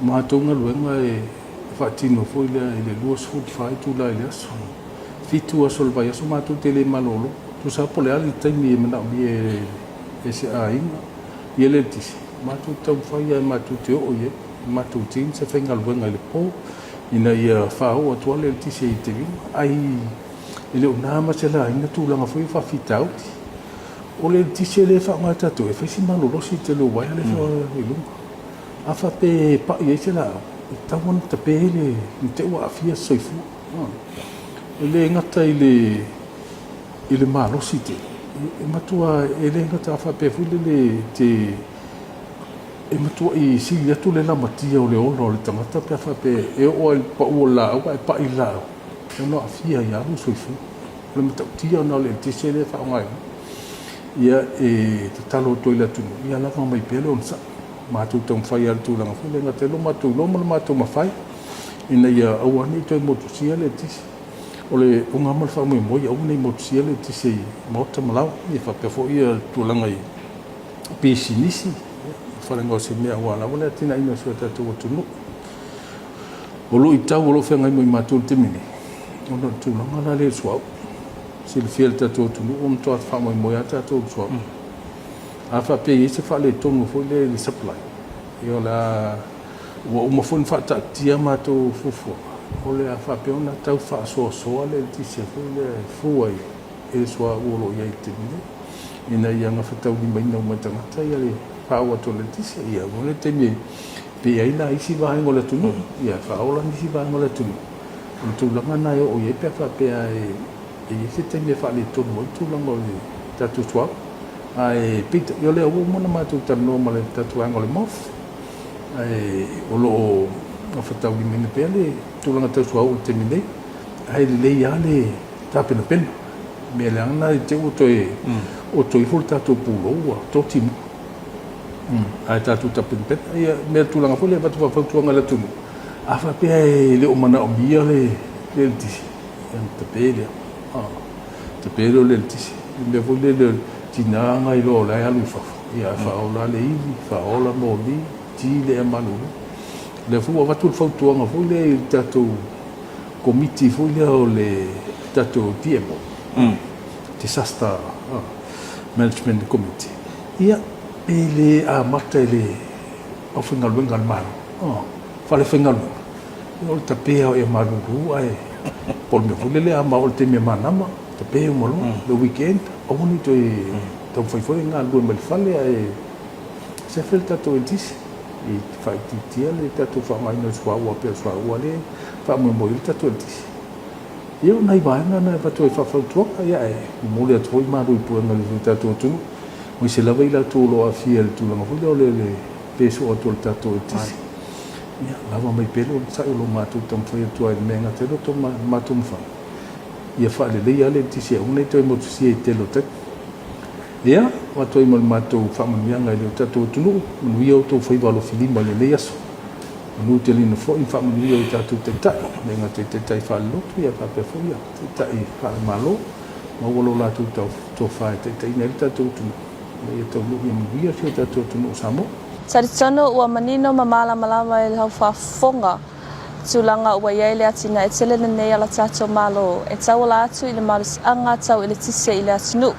O matou galuega e faatino foi lea i le 24 itula i le aso. 7 aso o le vaiaso matou te le malolo. Tusa lava po o le a le taimi e manaomia e se aiga ia le eletise, matou te taumafai lava matou te oo i ai i matou teams e faigaluega i le po ina ia faaoo atu lava le eletise i te lima. Ai e le o na ma se laina tulaga foi o faafitauli. O le eletise lea e faaaoga e tatou, e fai si malolosi i le tele o uaea lea e feoai i luga. A faapea e pai ai se laau, e tatau ona tape le ne i te i ua aafia se soifua. E le gata i le i le malosi tele, e matua e le gata a faapea foi lele te e matuai sili atu le lamatia o le ola o le tagata pe a faapea e oo lava i le pau o le laau ae pai le laau, e ono aafia ai lava lou soifua. O le matautia lena o le eletise lea e faaaogaina. Ia, e tatalo atu ai i le atunuu, ia lava mai pea le onosai. Matou taumafai lava i le tulaga foi lea, e gata ai lo matou iloa ma le matou mafai ina ia aua ne i toe motusia le eletise. O le uga ma le faamoemoe ia aua ne i motusia le eletise i maota ma laoa, ia faapea foi le tulaga i pisinisi, ia, fale gaosimea aua lava le atinaeina o si o tatou atunuu. O luitau o lo o feagai ma i matou i le taimi nei, ona o le tulaga la lea i le suauu. Silafia e le tatou atunuu ua matua faamoemoe lava tatou i le suauu. A faapea e i ai se faaletonu foi lea i le supply, ia o le a, ua uma foi ona faataatitia a matou fuafuaga, o le a faapea ona tau faasoasoa le eletise foi lea e fua i le suauu o lo o i ai i le taimi nei, ina ia gafataulimaina uma e tagata ia le faaoo atu o le eletise. Ia aua le taimi e pei ai la isi vaega o le atunuu, ia faaola nisi vaega o le atunuu. O le tulaga lena e oo i ai pe a faapea e i ai se taimi e faaletonu ai le tulaga o le tatou suauu. Ae peitai, o lea ua uma ona matou talanoa ma le tatou vaega o le MOF, ae o lo o gafataulimaina pea le tulaga tau suauu i le taimi nei, ae lelei lava le tapenapena. O le mea leaga lena i te i ua toe oto ifo le tatou pulou ua toti mai. Ae tatou tapenapena. Ia, mea tulaga foi lea e avatu faafautuaga i le atunuu, a faapea e le o manaomia le eletise, ia ona tape lea. Tape lea o le eletise. Le mea foi lele o le tiga na iloa o la e alu i fafo, ia ae faaola le ivi, faaola moli, ti le ea malulu. O lea foi ua avatu le fautuaga foi lea i le tatou Komiti foi lea o le tatou DMO, Disaster Management Committee, ia, pe le amata i le aufaigaluega a le Malo, falefaigaluega, ia o le tape lava o ea malulu ae po o le mea foi lele a ma oo i le taimi e manama, tape uma loa, le weekend, aua ne i toe taumafai foi e galulue mai le fale ae sefe le tatou eletise. I faaitiitia le tatou faaaogaina o le suauu a pei o le suauu lava lea e faamoemoe i ai le tatou eletise. Ia o nai vaega na e avatu ai faafautuaga, ia ae momoli atu foi malu i puega i le tatou atunuu, aemaise lava i latou o lo o aafia i le tulaga foi lea o le pe soo atu o le tatou eletise. Ia lava mai pea le onosai o lo o matou taumafai atu lava i le mea e gata ai lo matou mafai, ia faaleleia lava le eletise aua ne i toe motusia i le tele o taimi. Ia, avatu ai ma le matou faamanuiaga i le tatou atunuu, manuia outou faiva alofilima i lenei aso. Manuteleina foi ma faamanuia i o tatou taitai, e le gata i taitai faalelotu, ia faapea foi ia taitai faalemalo, maua lo latou tofa e taitaiina ai le tatou atunuu, ina ia taunuu ia manuia si o tatou atunuu o Samoa. Talitonu ua manino ma malamalama i lau faafofoga tulaga ua i ai le atinae tele lenei a le tatou Malo e tauala atu i le malosiaga tau eletise i le atunuu.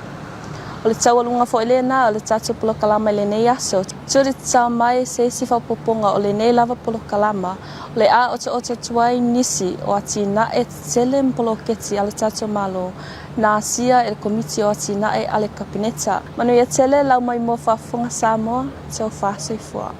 O le taualuga foi lena o le tatou polokalama i lenei aso. Tuli tatao mai se isi faaopoopoga o lenei lava polokalama, o le a otooto atu ai nisi o atinae tetele ma poloketi a le tatou Malo na asia e le Komiti o Atinae a le Kapeneta. Manuia tele lau maimoa faafofoga Samoa, Tofa Soifua.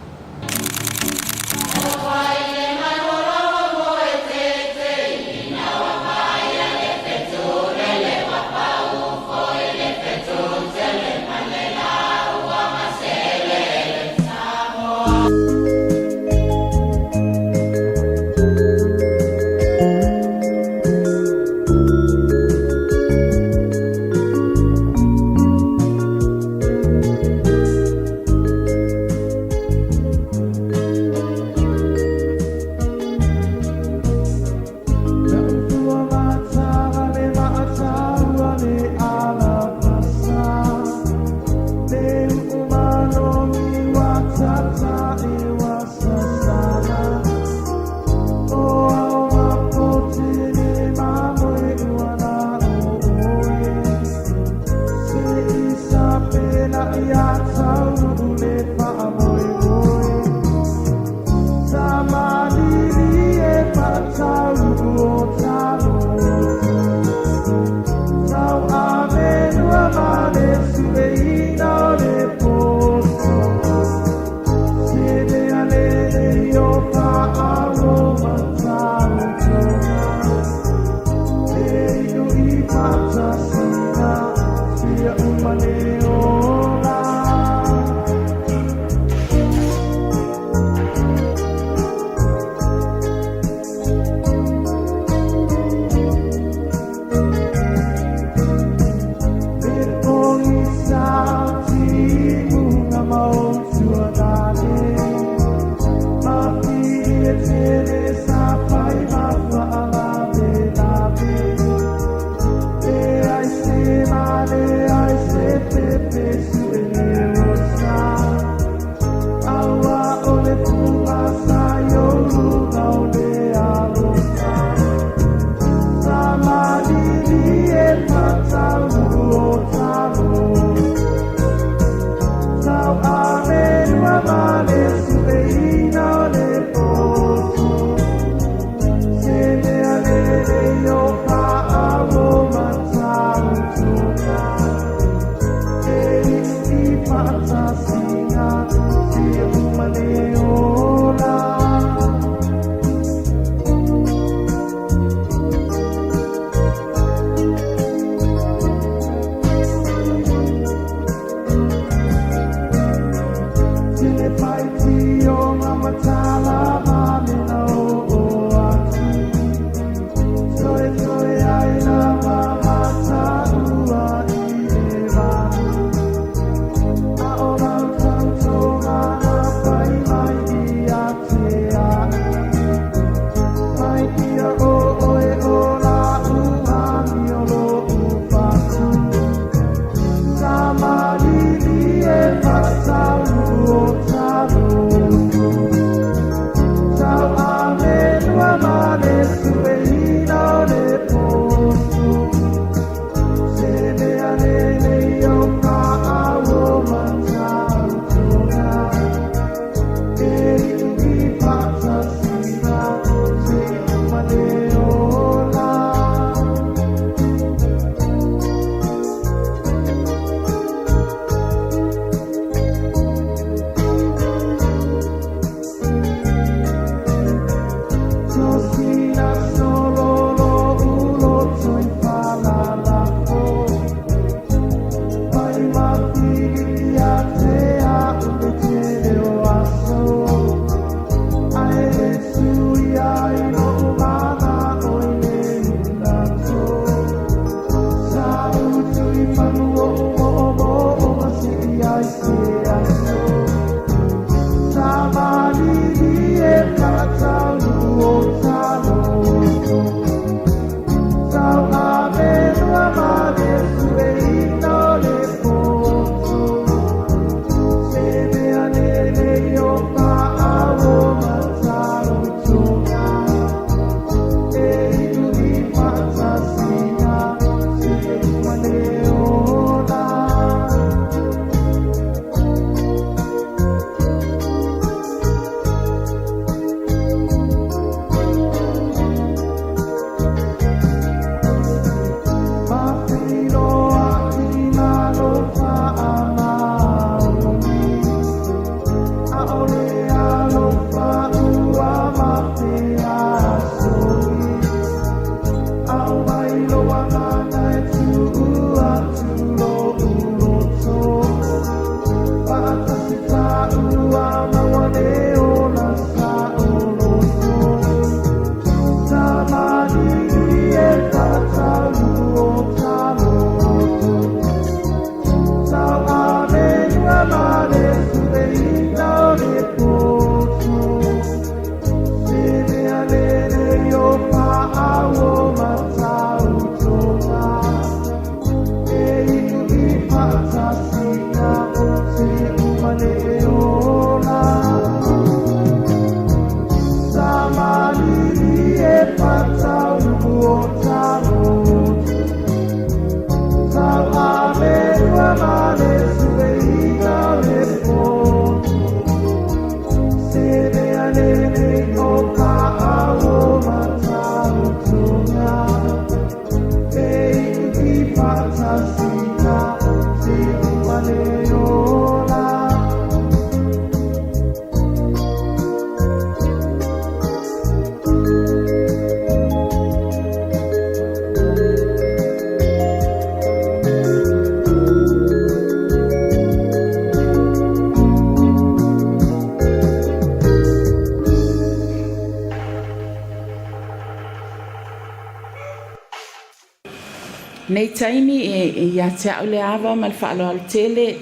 Nei taimi e ia te au le ava ma le faaaloalo tele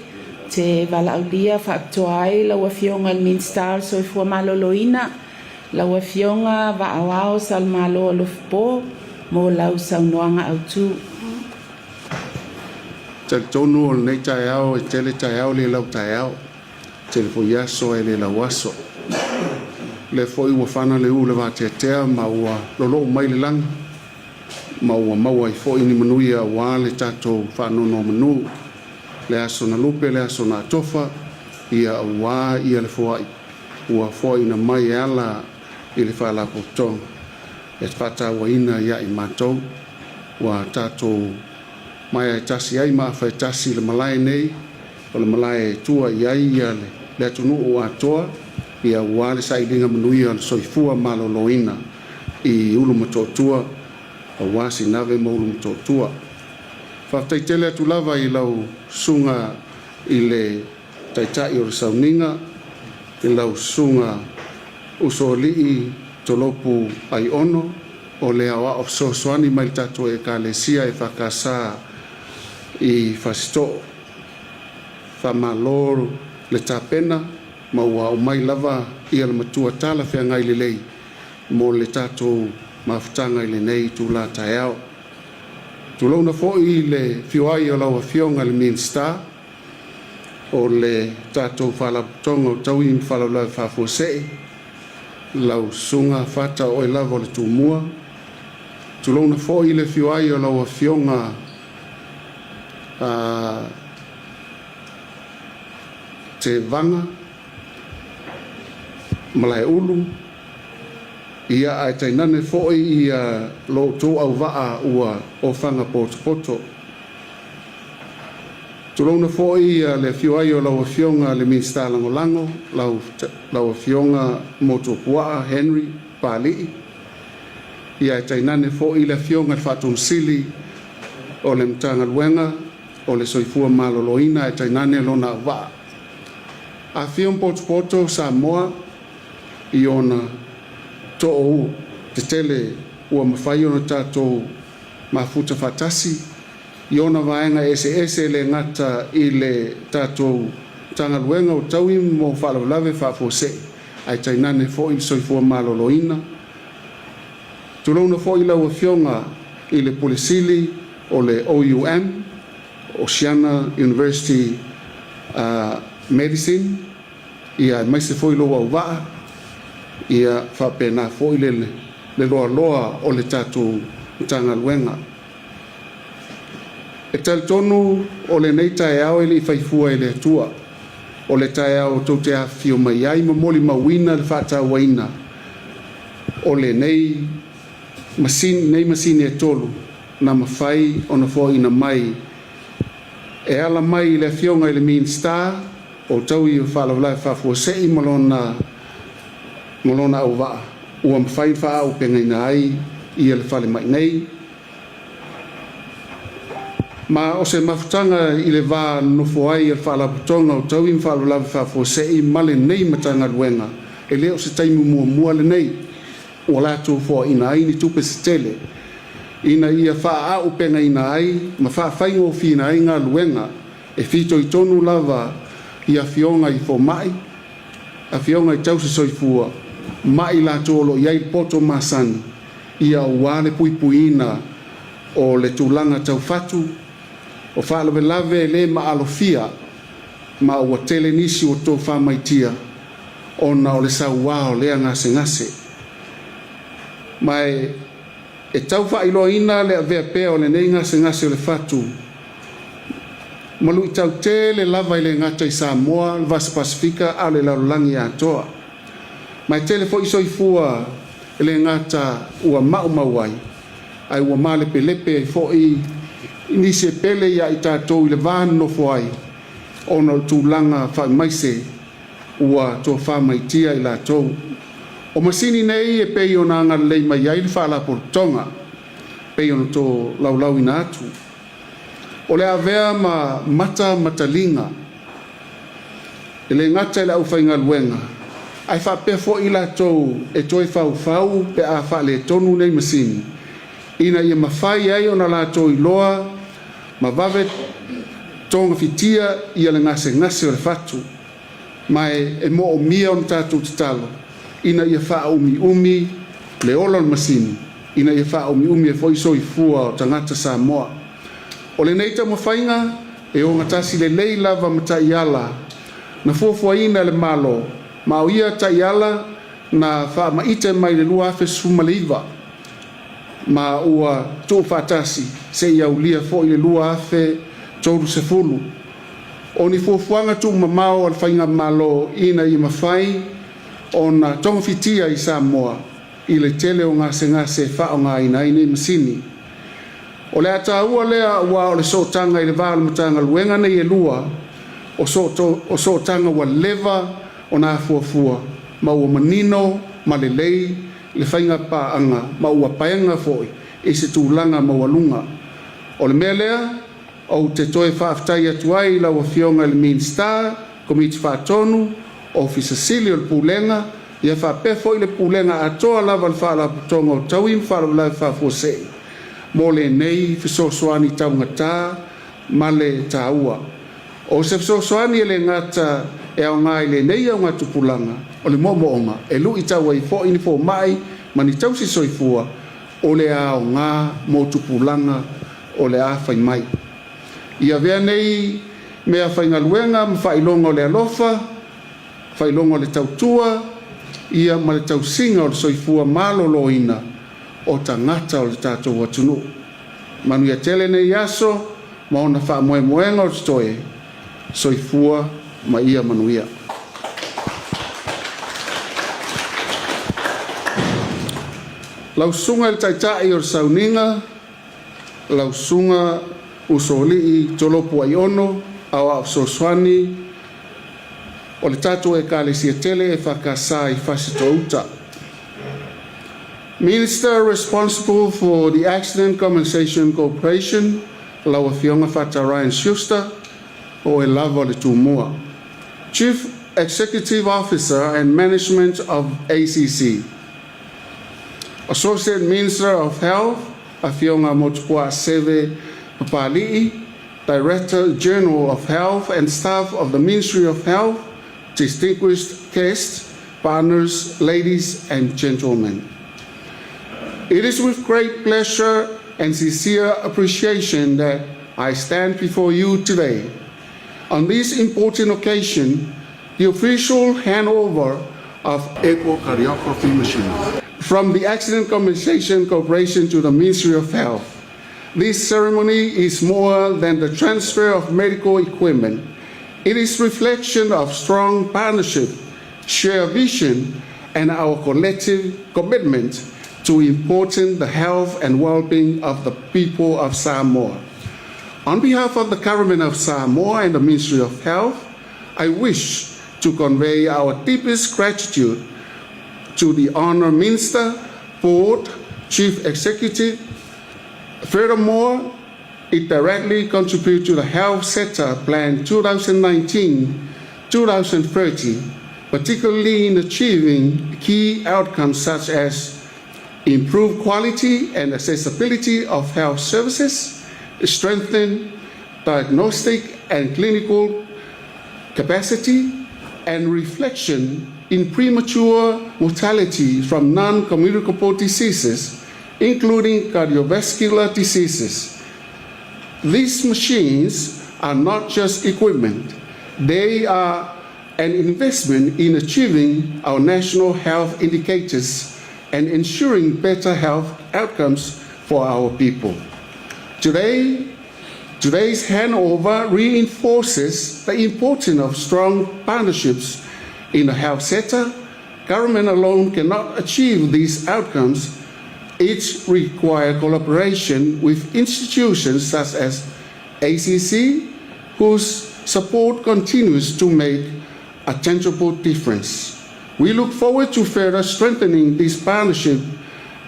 te valaaulia faapitoa ai lau Afioga i le Minisita o le Soifua Maloloina, lau Afioga Vaaoao Salamalo Alofipo mo lau saunoaga autu. Talitonu o lenei taeao e tele taeao le lau taeao, tele foi aso e le lau aso. Lea foi ua fana le u le vateatea ma ua lolou mai le lagi ma ua maua ai foi ni manuia aua le tatou faanonomanu, le aso na lupe, le aso na atofa, ia aua ia le foai ua foaiina mai e ala i le Faalapotopotoga e faatauaina ia i matou ua tatou maea e tasi ai ma afa e tasi le malae nei, o le malae e tua i ai ia le atunuu atoa, ia aua le sailiga manuia o le soifua maloloina i Ulumotootua, aua Sinave ma Ulumotootua. Faafetai tele atu lava i lau susuga i le Taitai o le Sauniga, i lau susuga Usoalii Tolopu Aiono, o le aoao fesoasoani mai le tatou Ekalesia EFKS i Fasitoo. Faamalo le tapena ma ua aumai lava ia le matua talafeagai lelei mo le tatou mafutaga i lenei itula taeao. Tulouna foi le afio ai o lau Afioga i le Minisita o le tatou Faalapotopotoga o Taui ma Faalavelave Faafuasei, lau Susuga Fata o oe lava o le Tumua. Tulouna foi le afio ai o lau Afioga Tevaga Malaeulu, ia ae tainane foi ia lo outou auvaa ua ofaga potopoto. Tulouna foi ia le afio ai o lau Afioga le Minisita Lagolago, lau, lau Afioga Motuopuaa Henry Papalii, ia ae tainane foi le Afioga i le Faatonusili o le Matagaluega o le Soifua Maloloina ae tainane lona auvaa. Afio ma potopoto Samoa i ona too tetele ua mafai ona tatou mafuta faatasi i ona vaega eseese e le gata i le tatou Matagaluega o Taui mo Faalavelave Faafuasei, ae tainane foi le Soifua Maloloina. Tulouna foi lau Afioga i le Pule Sili o le OUM, Oceania University Medicine, ia aemaise foi lou auvaa, ia faapena foi le le loaloa o le tatou Matagaluega. E talitonu o lenei taeao e le i fai fua e le Atua. O le taeao tou te afifio mai ai ma molimauina le faatauaina o lenei masini, nei masini e tolu na mafai ona foaina mai e ala mai i le Afioga i le Minisita o Taui o Faalavelave Faafuasei ma lona ma lona auvaa ua mafai ona faaauupegaina ai ia le falemai nei. Ma o se mafutaga i le va nonofo ai a le Faalapotopotoga o Taui ma Faalavelave Faafuasei ma lenei Matagaluega, e le o se taimi muamua lenei ua latou foaina ai ni tupe se tele ina ia faaauupegaina ai ma faafaigofieina ai galuega e fitoitonu lava i afioga i fomai, afioga i tausi soifua ma i latou o lo o i ai le poto masani ia aua le puipuiina o le tulaga tau fatu o faalavelave le maalofia ma ua tele nisi ua tofa maitia ona o le sauā o lea gasegase. Ma e tau faailoaina le avea pea o lenei gasegase o le fatu ma luitau tele lava e le gata i Samoa, le Vasa Pasefika a o le lalolagi atoa. Ma e tele foi soifua e le gata ua maumau ai, ae ua malepelepe ai foi nisi e pele iā i tatou i le va nonofo ai ona o le tulaga faamaise ua tofa maitia i latou. O masini nei e pei ona agalelei mai ai le Faalapotopotoga, pei ona tolaulauina atu. O le avea ma mata ma taliga, e le gata i le aufaigaluega, ae faapea foi i latou e toe faufau pe a faaletonu nei masini, ina ia mafai ai ona latou iloa ma vave togafitia ia le gasegase o le fatu. Ma e moomia ona tatou tatalo ina ia faaumiumi le ola o le masini, ina ia faaumiumi ai foi soifua o tagata Samoa. O lenei taumafaiga e ogatasi lelei lava ma taiala na fuafuaina e le Malo, ma o ia taiala na faamaite mai le 2019 ma ua tuufaatasi seia aulia foi le 2030. O ni fuafuaga tuumamao a le Faigamalo ina ia mafai ona togafitia i Samoa i le tele o gasegase e faaaogaina ai nei masini. O le a taua lea aua o le sootaga i le va o le Matagaluega nei e lua, o sootaga ua leva ona afuafua ma ua manino ma lelei le faigapaaga ma ua paega foi i se tulaga maualuga. O le mea lea, ou te toe faafetai atu ai i lau Afioga i le Minisita, Komiti Faatonu, Ofisa Sili o le Pulega, ia faapea foi le Pulega atoa lava a le Faalapotopotoga o Taui ma Faalavelave Faafuasei mo lenei fesoasoani taugata ma le taua. O se fesoasoani e le gata e aoga i lenei augatupulaga o le moomooga e luitau ai foi ni fomai ma ni tausi soifua o le aoga mo tupulaga o le a fai mai. I avea nei mea faigaluega ma faailoga o le alofa, faailoga o le tautua, ia ma le tausiga o le soifua maloloina o tagata o le tatou atunuu. Manuia tele nei aso ma ona faamoemoega o totoe. Soifua ma ia manuia. Lau Susuga i le Taitai o le Sauniga, lau Susuga Usoalii Tolopu Aiono, Aoao Fesoasoani o le tatou Ekalesia tele EFKS i Fasitoo-uta. Minister responsible for the Accident Compensation Corporation, lau Afioga Fata Ryan Schuster, o oe lava o le Tumua. Chief Executive Officer and Management of ACC. Associate Minister of Health, Afioga Motupuaa Seve Papali'i. Director General of Health and staff of the Ministry of Health, distinguished guests, partners, ladies and gentlemen. It is with great pleasure and sincere appreciation that I stand before you today. On this important occasion, the official handover of echocardiography machine from the Accident Compensation Corporation to the Ministry of Health. This ceremony is more than the transfer of medical equipment. It is reflection of strong partnership, shared vision, and our collective commitment to important the health and well-being of the people of Samoa. On behalf of the Government of Samoa and the Ministry of Health, I wish to convey our deepest gratitude to the Honor Minister, Board, Chief Executive. Furthermore, it directly contributes to the Health Sector Plan 2019-2030, particularly in achieving key outcomes such as improved quality and accessibility of health services, strengthen diagnostic and clinical capacity, and reflection in premature mortality from non-communicable diseases, including cardiovascular diseases. These machines are not just equipment. They are an investment in achieving our national health indicators and ensuring better health outcomes for our people. Today's handover reinforces the importance of strong partnerships in the health sector. Government alone cannot achieve these outcomes. It requires collaboration with institutions such as ACC, whose support continues to make a tangible difference. We look forward to further strengthening this partnership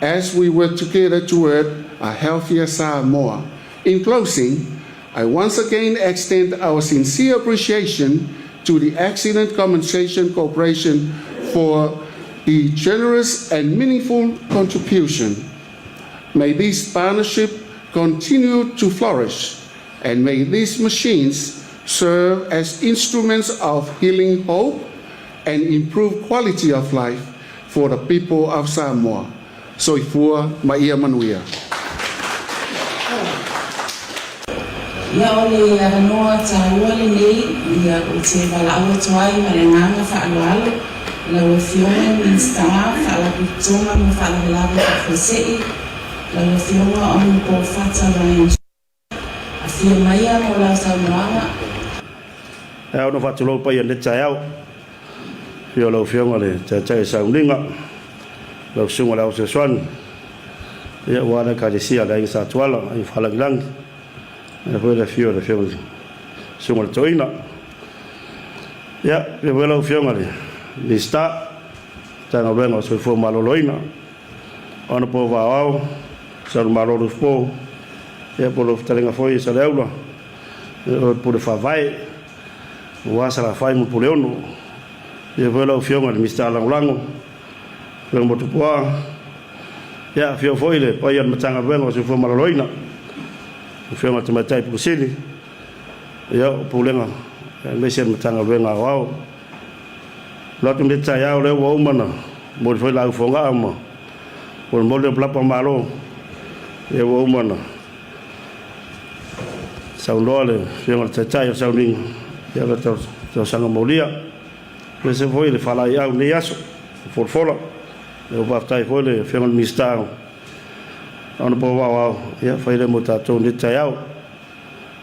as we work together toward a healthier Samoa. In closing, I once again extend our sincere appreciation to the Accident Compensation Corporation for the generous and meaningful contribution. May this partnership continue to flourish, and may these machines serve as instruments of healing hope and improved quality of life for the people of Samoa. Soifua ma ia manuia. Ia o le avanoa taua lenei ia ou te valaau atu ai ma le agaga faaaloalo i lau Afioga i le Minisita o Faalapotopotoga ma Faalavelave Faafuasei, lau Afioga Honourable Fata Ryan Afio maia mo lau saunoaga. E ao ona faatulou paia i lenei taeao. Afio lau Afioga i le Taitai o Sauniga, lau Susuga i le Ao Fesoasoani, ia aua le Ekalesia a le Aiga Satuala, Aiga Faalagilagi, faapea foi le afio o le Afioga i le Susuga i le Toeaina. Ia, faapea foi lau Afioga i le Minisita, Matagaluega o le Soifua Maloloina, Honourable Vaoao, Saulimalo Lufipo, ia po o lau fetalaiga foi Saleaula, o le Pule Faavae, aua Salafai ma Puleono. Ia foi lau Afioga i le Minisita Lagolago, Afioga Motuopuaa, ia afio foi le paia o le Matagaluega o le Soifua Maloloina, Afioga i le Tamaitai Pule Sili, ia o Pulega aemaise le Matagaluega Aoao. Alu atu lenei taeao lea ua uma ona momoli foi laau fogaa ma molimoli le palapa malo, lea ua uma ona saunoa le Afioga i le Taitai o Sauniga, ia le tausaga molia. Aemaise foi le faalaeiau i lenei aso, folafola. Ia ua faafetai foi le Afioga i le Minisita o Honourable Aoao, ia fai lea mo tatou i lenei taeao.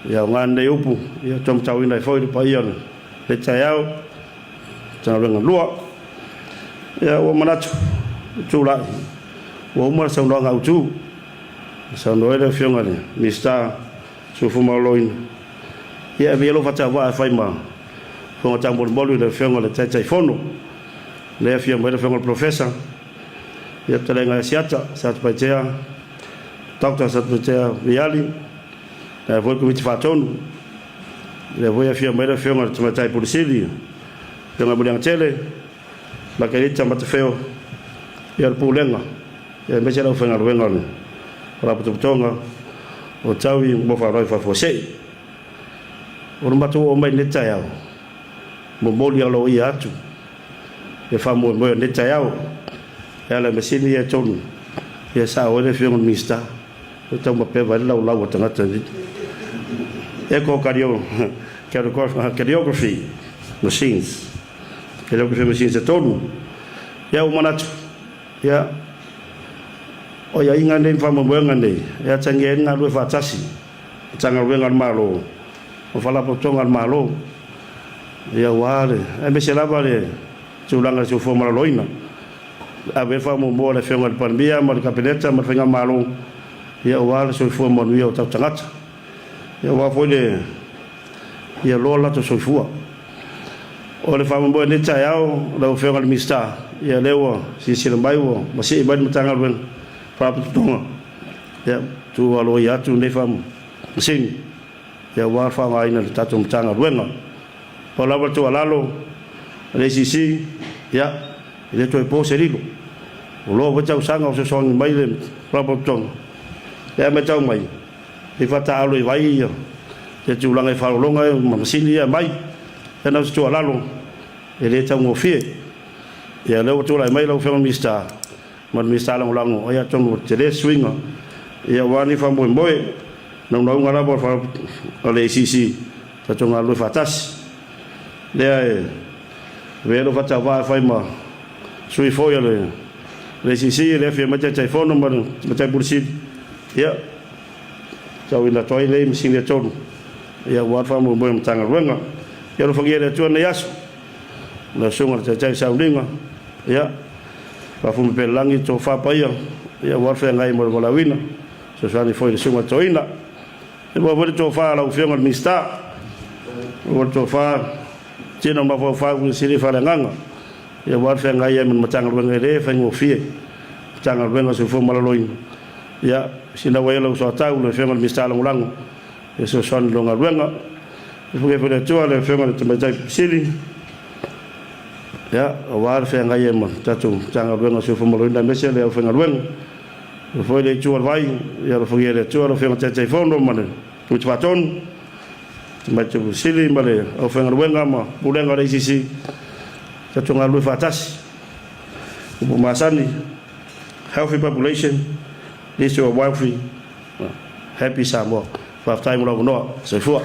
Ia aoga lenei upu, ia toe matauina ai foi le paia o lenei taeao, Matagaluega 2. Ia ua manatu, tulai, ua uma le saunoaga autu. Na saunoa ai le Afioga i le Minisita Soifua Maloloina, ia e avea lou faatauvaa e fai ma fofoga taumolimoli i le Afioga i le Taitaifono. Lea e afio mai le Afioga i le Polofesa, ia fetalaiga ia Siata Satupaitea, Doctor Satupaitea Viali, lea foi le Komiti Faatonu. Lea foi e afio mai le Afioga i le Tamaitai Pule Sili, Afioga Muliagatele, Makerita Matafeo, ia le Pulega, ia aemaise le aufaigaluega o le Faalapotopotoga o Taui mo Faalavelave Faafuasei. O le matou oo mai i lenei taeao, momoli aloaia atu le faamoemoe o lenei taeao e ala i masini ia e tolu e sao ai le Afioga i le Minisita, e taumapeva ai le laulau a tagata i echocardiography machines, cardiography machines e tolu. Ia ua manatu, ia, o aiaiga nei ma faamoemoega nei e atagia ai le galulue faatasi Matagaluega a le Malo ma Faalapotopotoga a le Malo, ia aua le, aemaise lava le tulaga i le soifua maloloina. Ave ai le faamuamua a le Afioga i le Palemia ma le Kapeneta ma le Faigamalo, ia aua le soifua manuia o tatou tagata, ia aua foi le, ia loa le latou soifua. O le faamoemoe i lenei taeao lau Afioga i le Minisita, ia lea ua silasila mai ua masii mai le Matagaluega, Faalapotopotoga, Ia, tuu aloaia atu lenei faamasini, ia aua le faaaogaina e le tatou Matagaluega. Pau lava le tuualalo a le ACC, ia, e le toe po se lilo. Ua loa foi tausaga o fesoasoani mai le Faalapotopotoga, ia ae matau mai, e faataaalo i vai ia tulaga i faalologa ma masini ia e aumai. Ia na o se tuualalo, e le taugofie. Ia o lea ua tulai mai lau Afioga i le Minisita, ma le Minisita Lagolago, ia atonu ua tele se suiga aua nei faamoemoe. Naunauga lava o le ACC tatou galulue faatasi. Lea e avea ai lou faatauvaa e fai ma sui foi o le ACC, lea e afio mai Taitaifono ma le Tamaitai Pule Sili, ia tauina atu ai nei masini e tolu aua le faamoemoe o le Matagaluega. Ia alofagia e le Atua lenei aso. Lau Susuga i le Taitai Sauniga, ia, faafume pea i le lagi le tofa paia, ia, aua le feagai mo le valaauina, fesoasoani foi i le Susuga i le Toeaina. Ia maua foi le tofa a lau Afioga i le Minisita, maua le tofa, tino mafaufau i le sili faaleagaga, ia, aua le feagai ai ma le Matagaluega e le faigofie, Matagaluega o le Soifua Maloloina, ia, sinau ai lau soatau lau Afioga i le Minisita Lagolago, e fesoasoani i lau galuega. E fuke foi le Atua le Afioga i le Tamaitai Sili, ia, aua le feagai ai ma le tatou Matagaluega o Soifua Maloloina aemaise le aufaigaluega. Ia foi le Itu o le Vai, ia alofagia e le Atua lau Afioga Taitaifono ma le Komiti Faatonu, Tamaitai Sili ma le aufaigaluega ma Pulega o le ACC, tatou galulue faatasi. Upu masani, healthy population leads to a wealthy Happy Samoa. Faafetai mo lou avanoa. Soifua.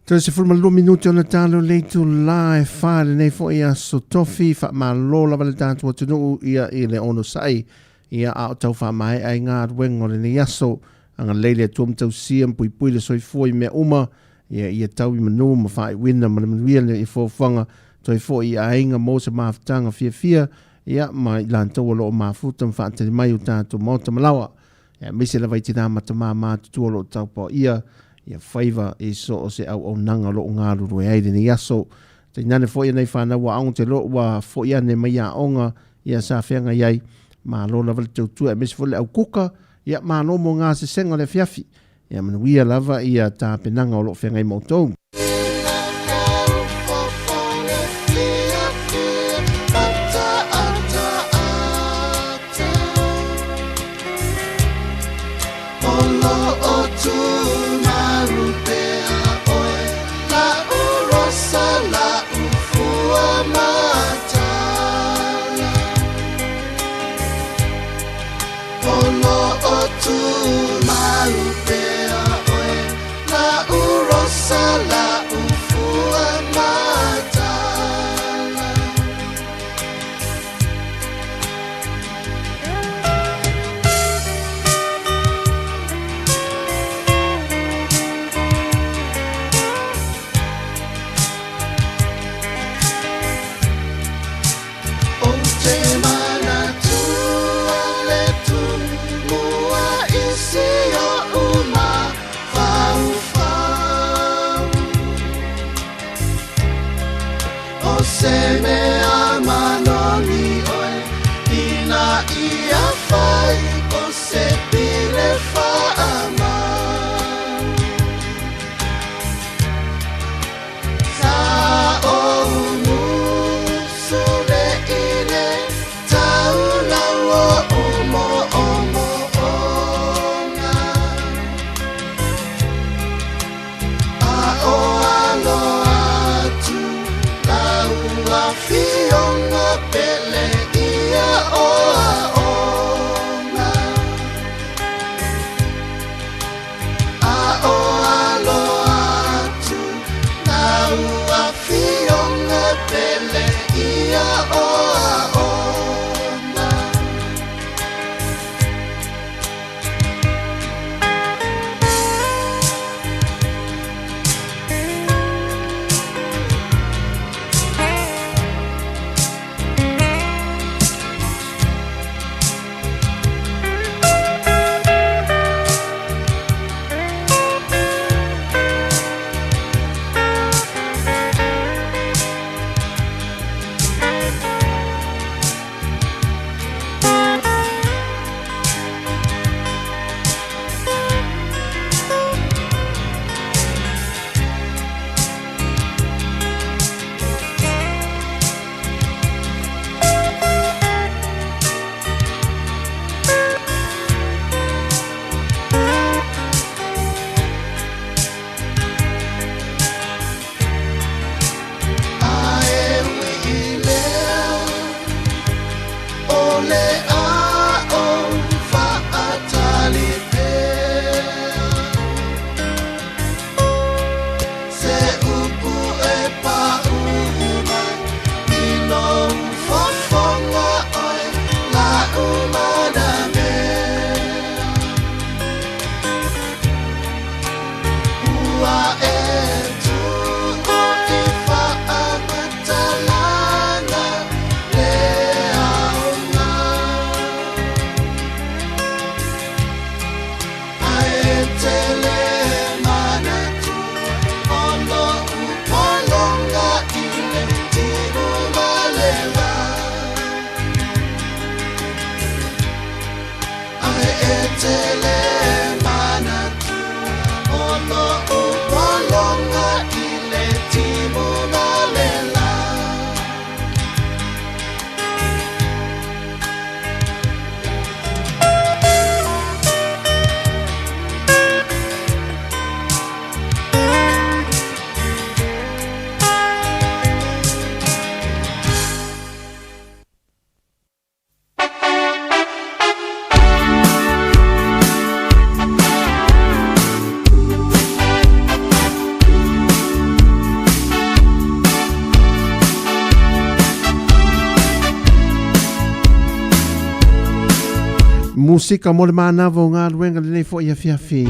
Toe 12 minute ona talo le itulā e fa lenei foi aso tofi faamalo lava le tatou atunuu ia i le onosai ia a o tau faamaea ai galuega o lenei aso. Agalelei le Atua ma tausia ma puipui le soifua i mea uma ia ia tau i manu ma faaiuina ma le manuia le foafoaga toe foi i aiga mo se mafutaga fiafia ia ma i latou o lo o mafuta ma faatali mai o tatou maota ma laoa. Aemaise lava i tina ma tama matutua o lo o taupaoia ia faiva i so o se auaunaga o lo o galulue ai lenei aso. Tainane foi nai fanau aoga te loa ua foi ane mai aoga ia sa feagai ai. Malo lava le tautua aemaise foi le au kuka, ia malo mo gasesega o le afiafi. Ia manuia lava ia tapenaga o lo o feagai ma outou. Ou te manatu le tumua i si oʻu mafaufau. O se mea manogi ʻoe ina ia fai o se pile faamau. Sa ou musule i le taulau oʻu moʻomoʻoga. A o alo atu lau afioga pele ia o aoga. A o alo atu lau afioga pele ia o aoga. A e ui i lea o le aʻo faatali pea se upu e paʻu mai i lou fofoga ʻoe laʻu manamea. Ua e tuʻu i faamatalaga le aoga. A e tele manatu o loʻu pologa i le timu ma le va. A e tele manatu o loʻu pologa i le timu ma le la. Musika mo le manava o galuega lenei foi afiafi.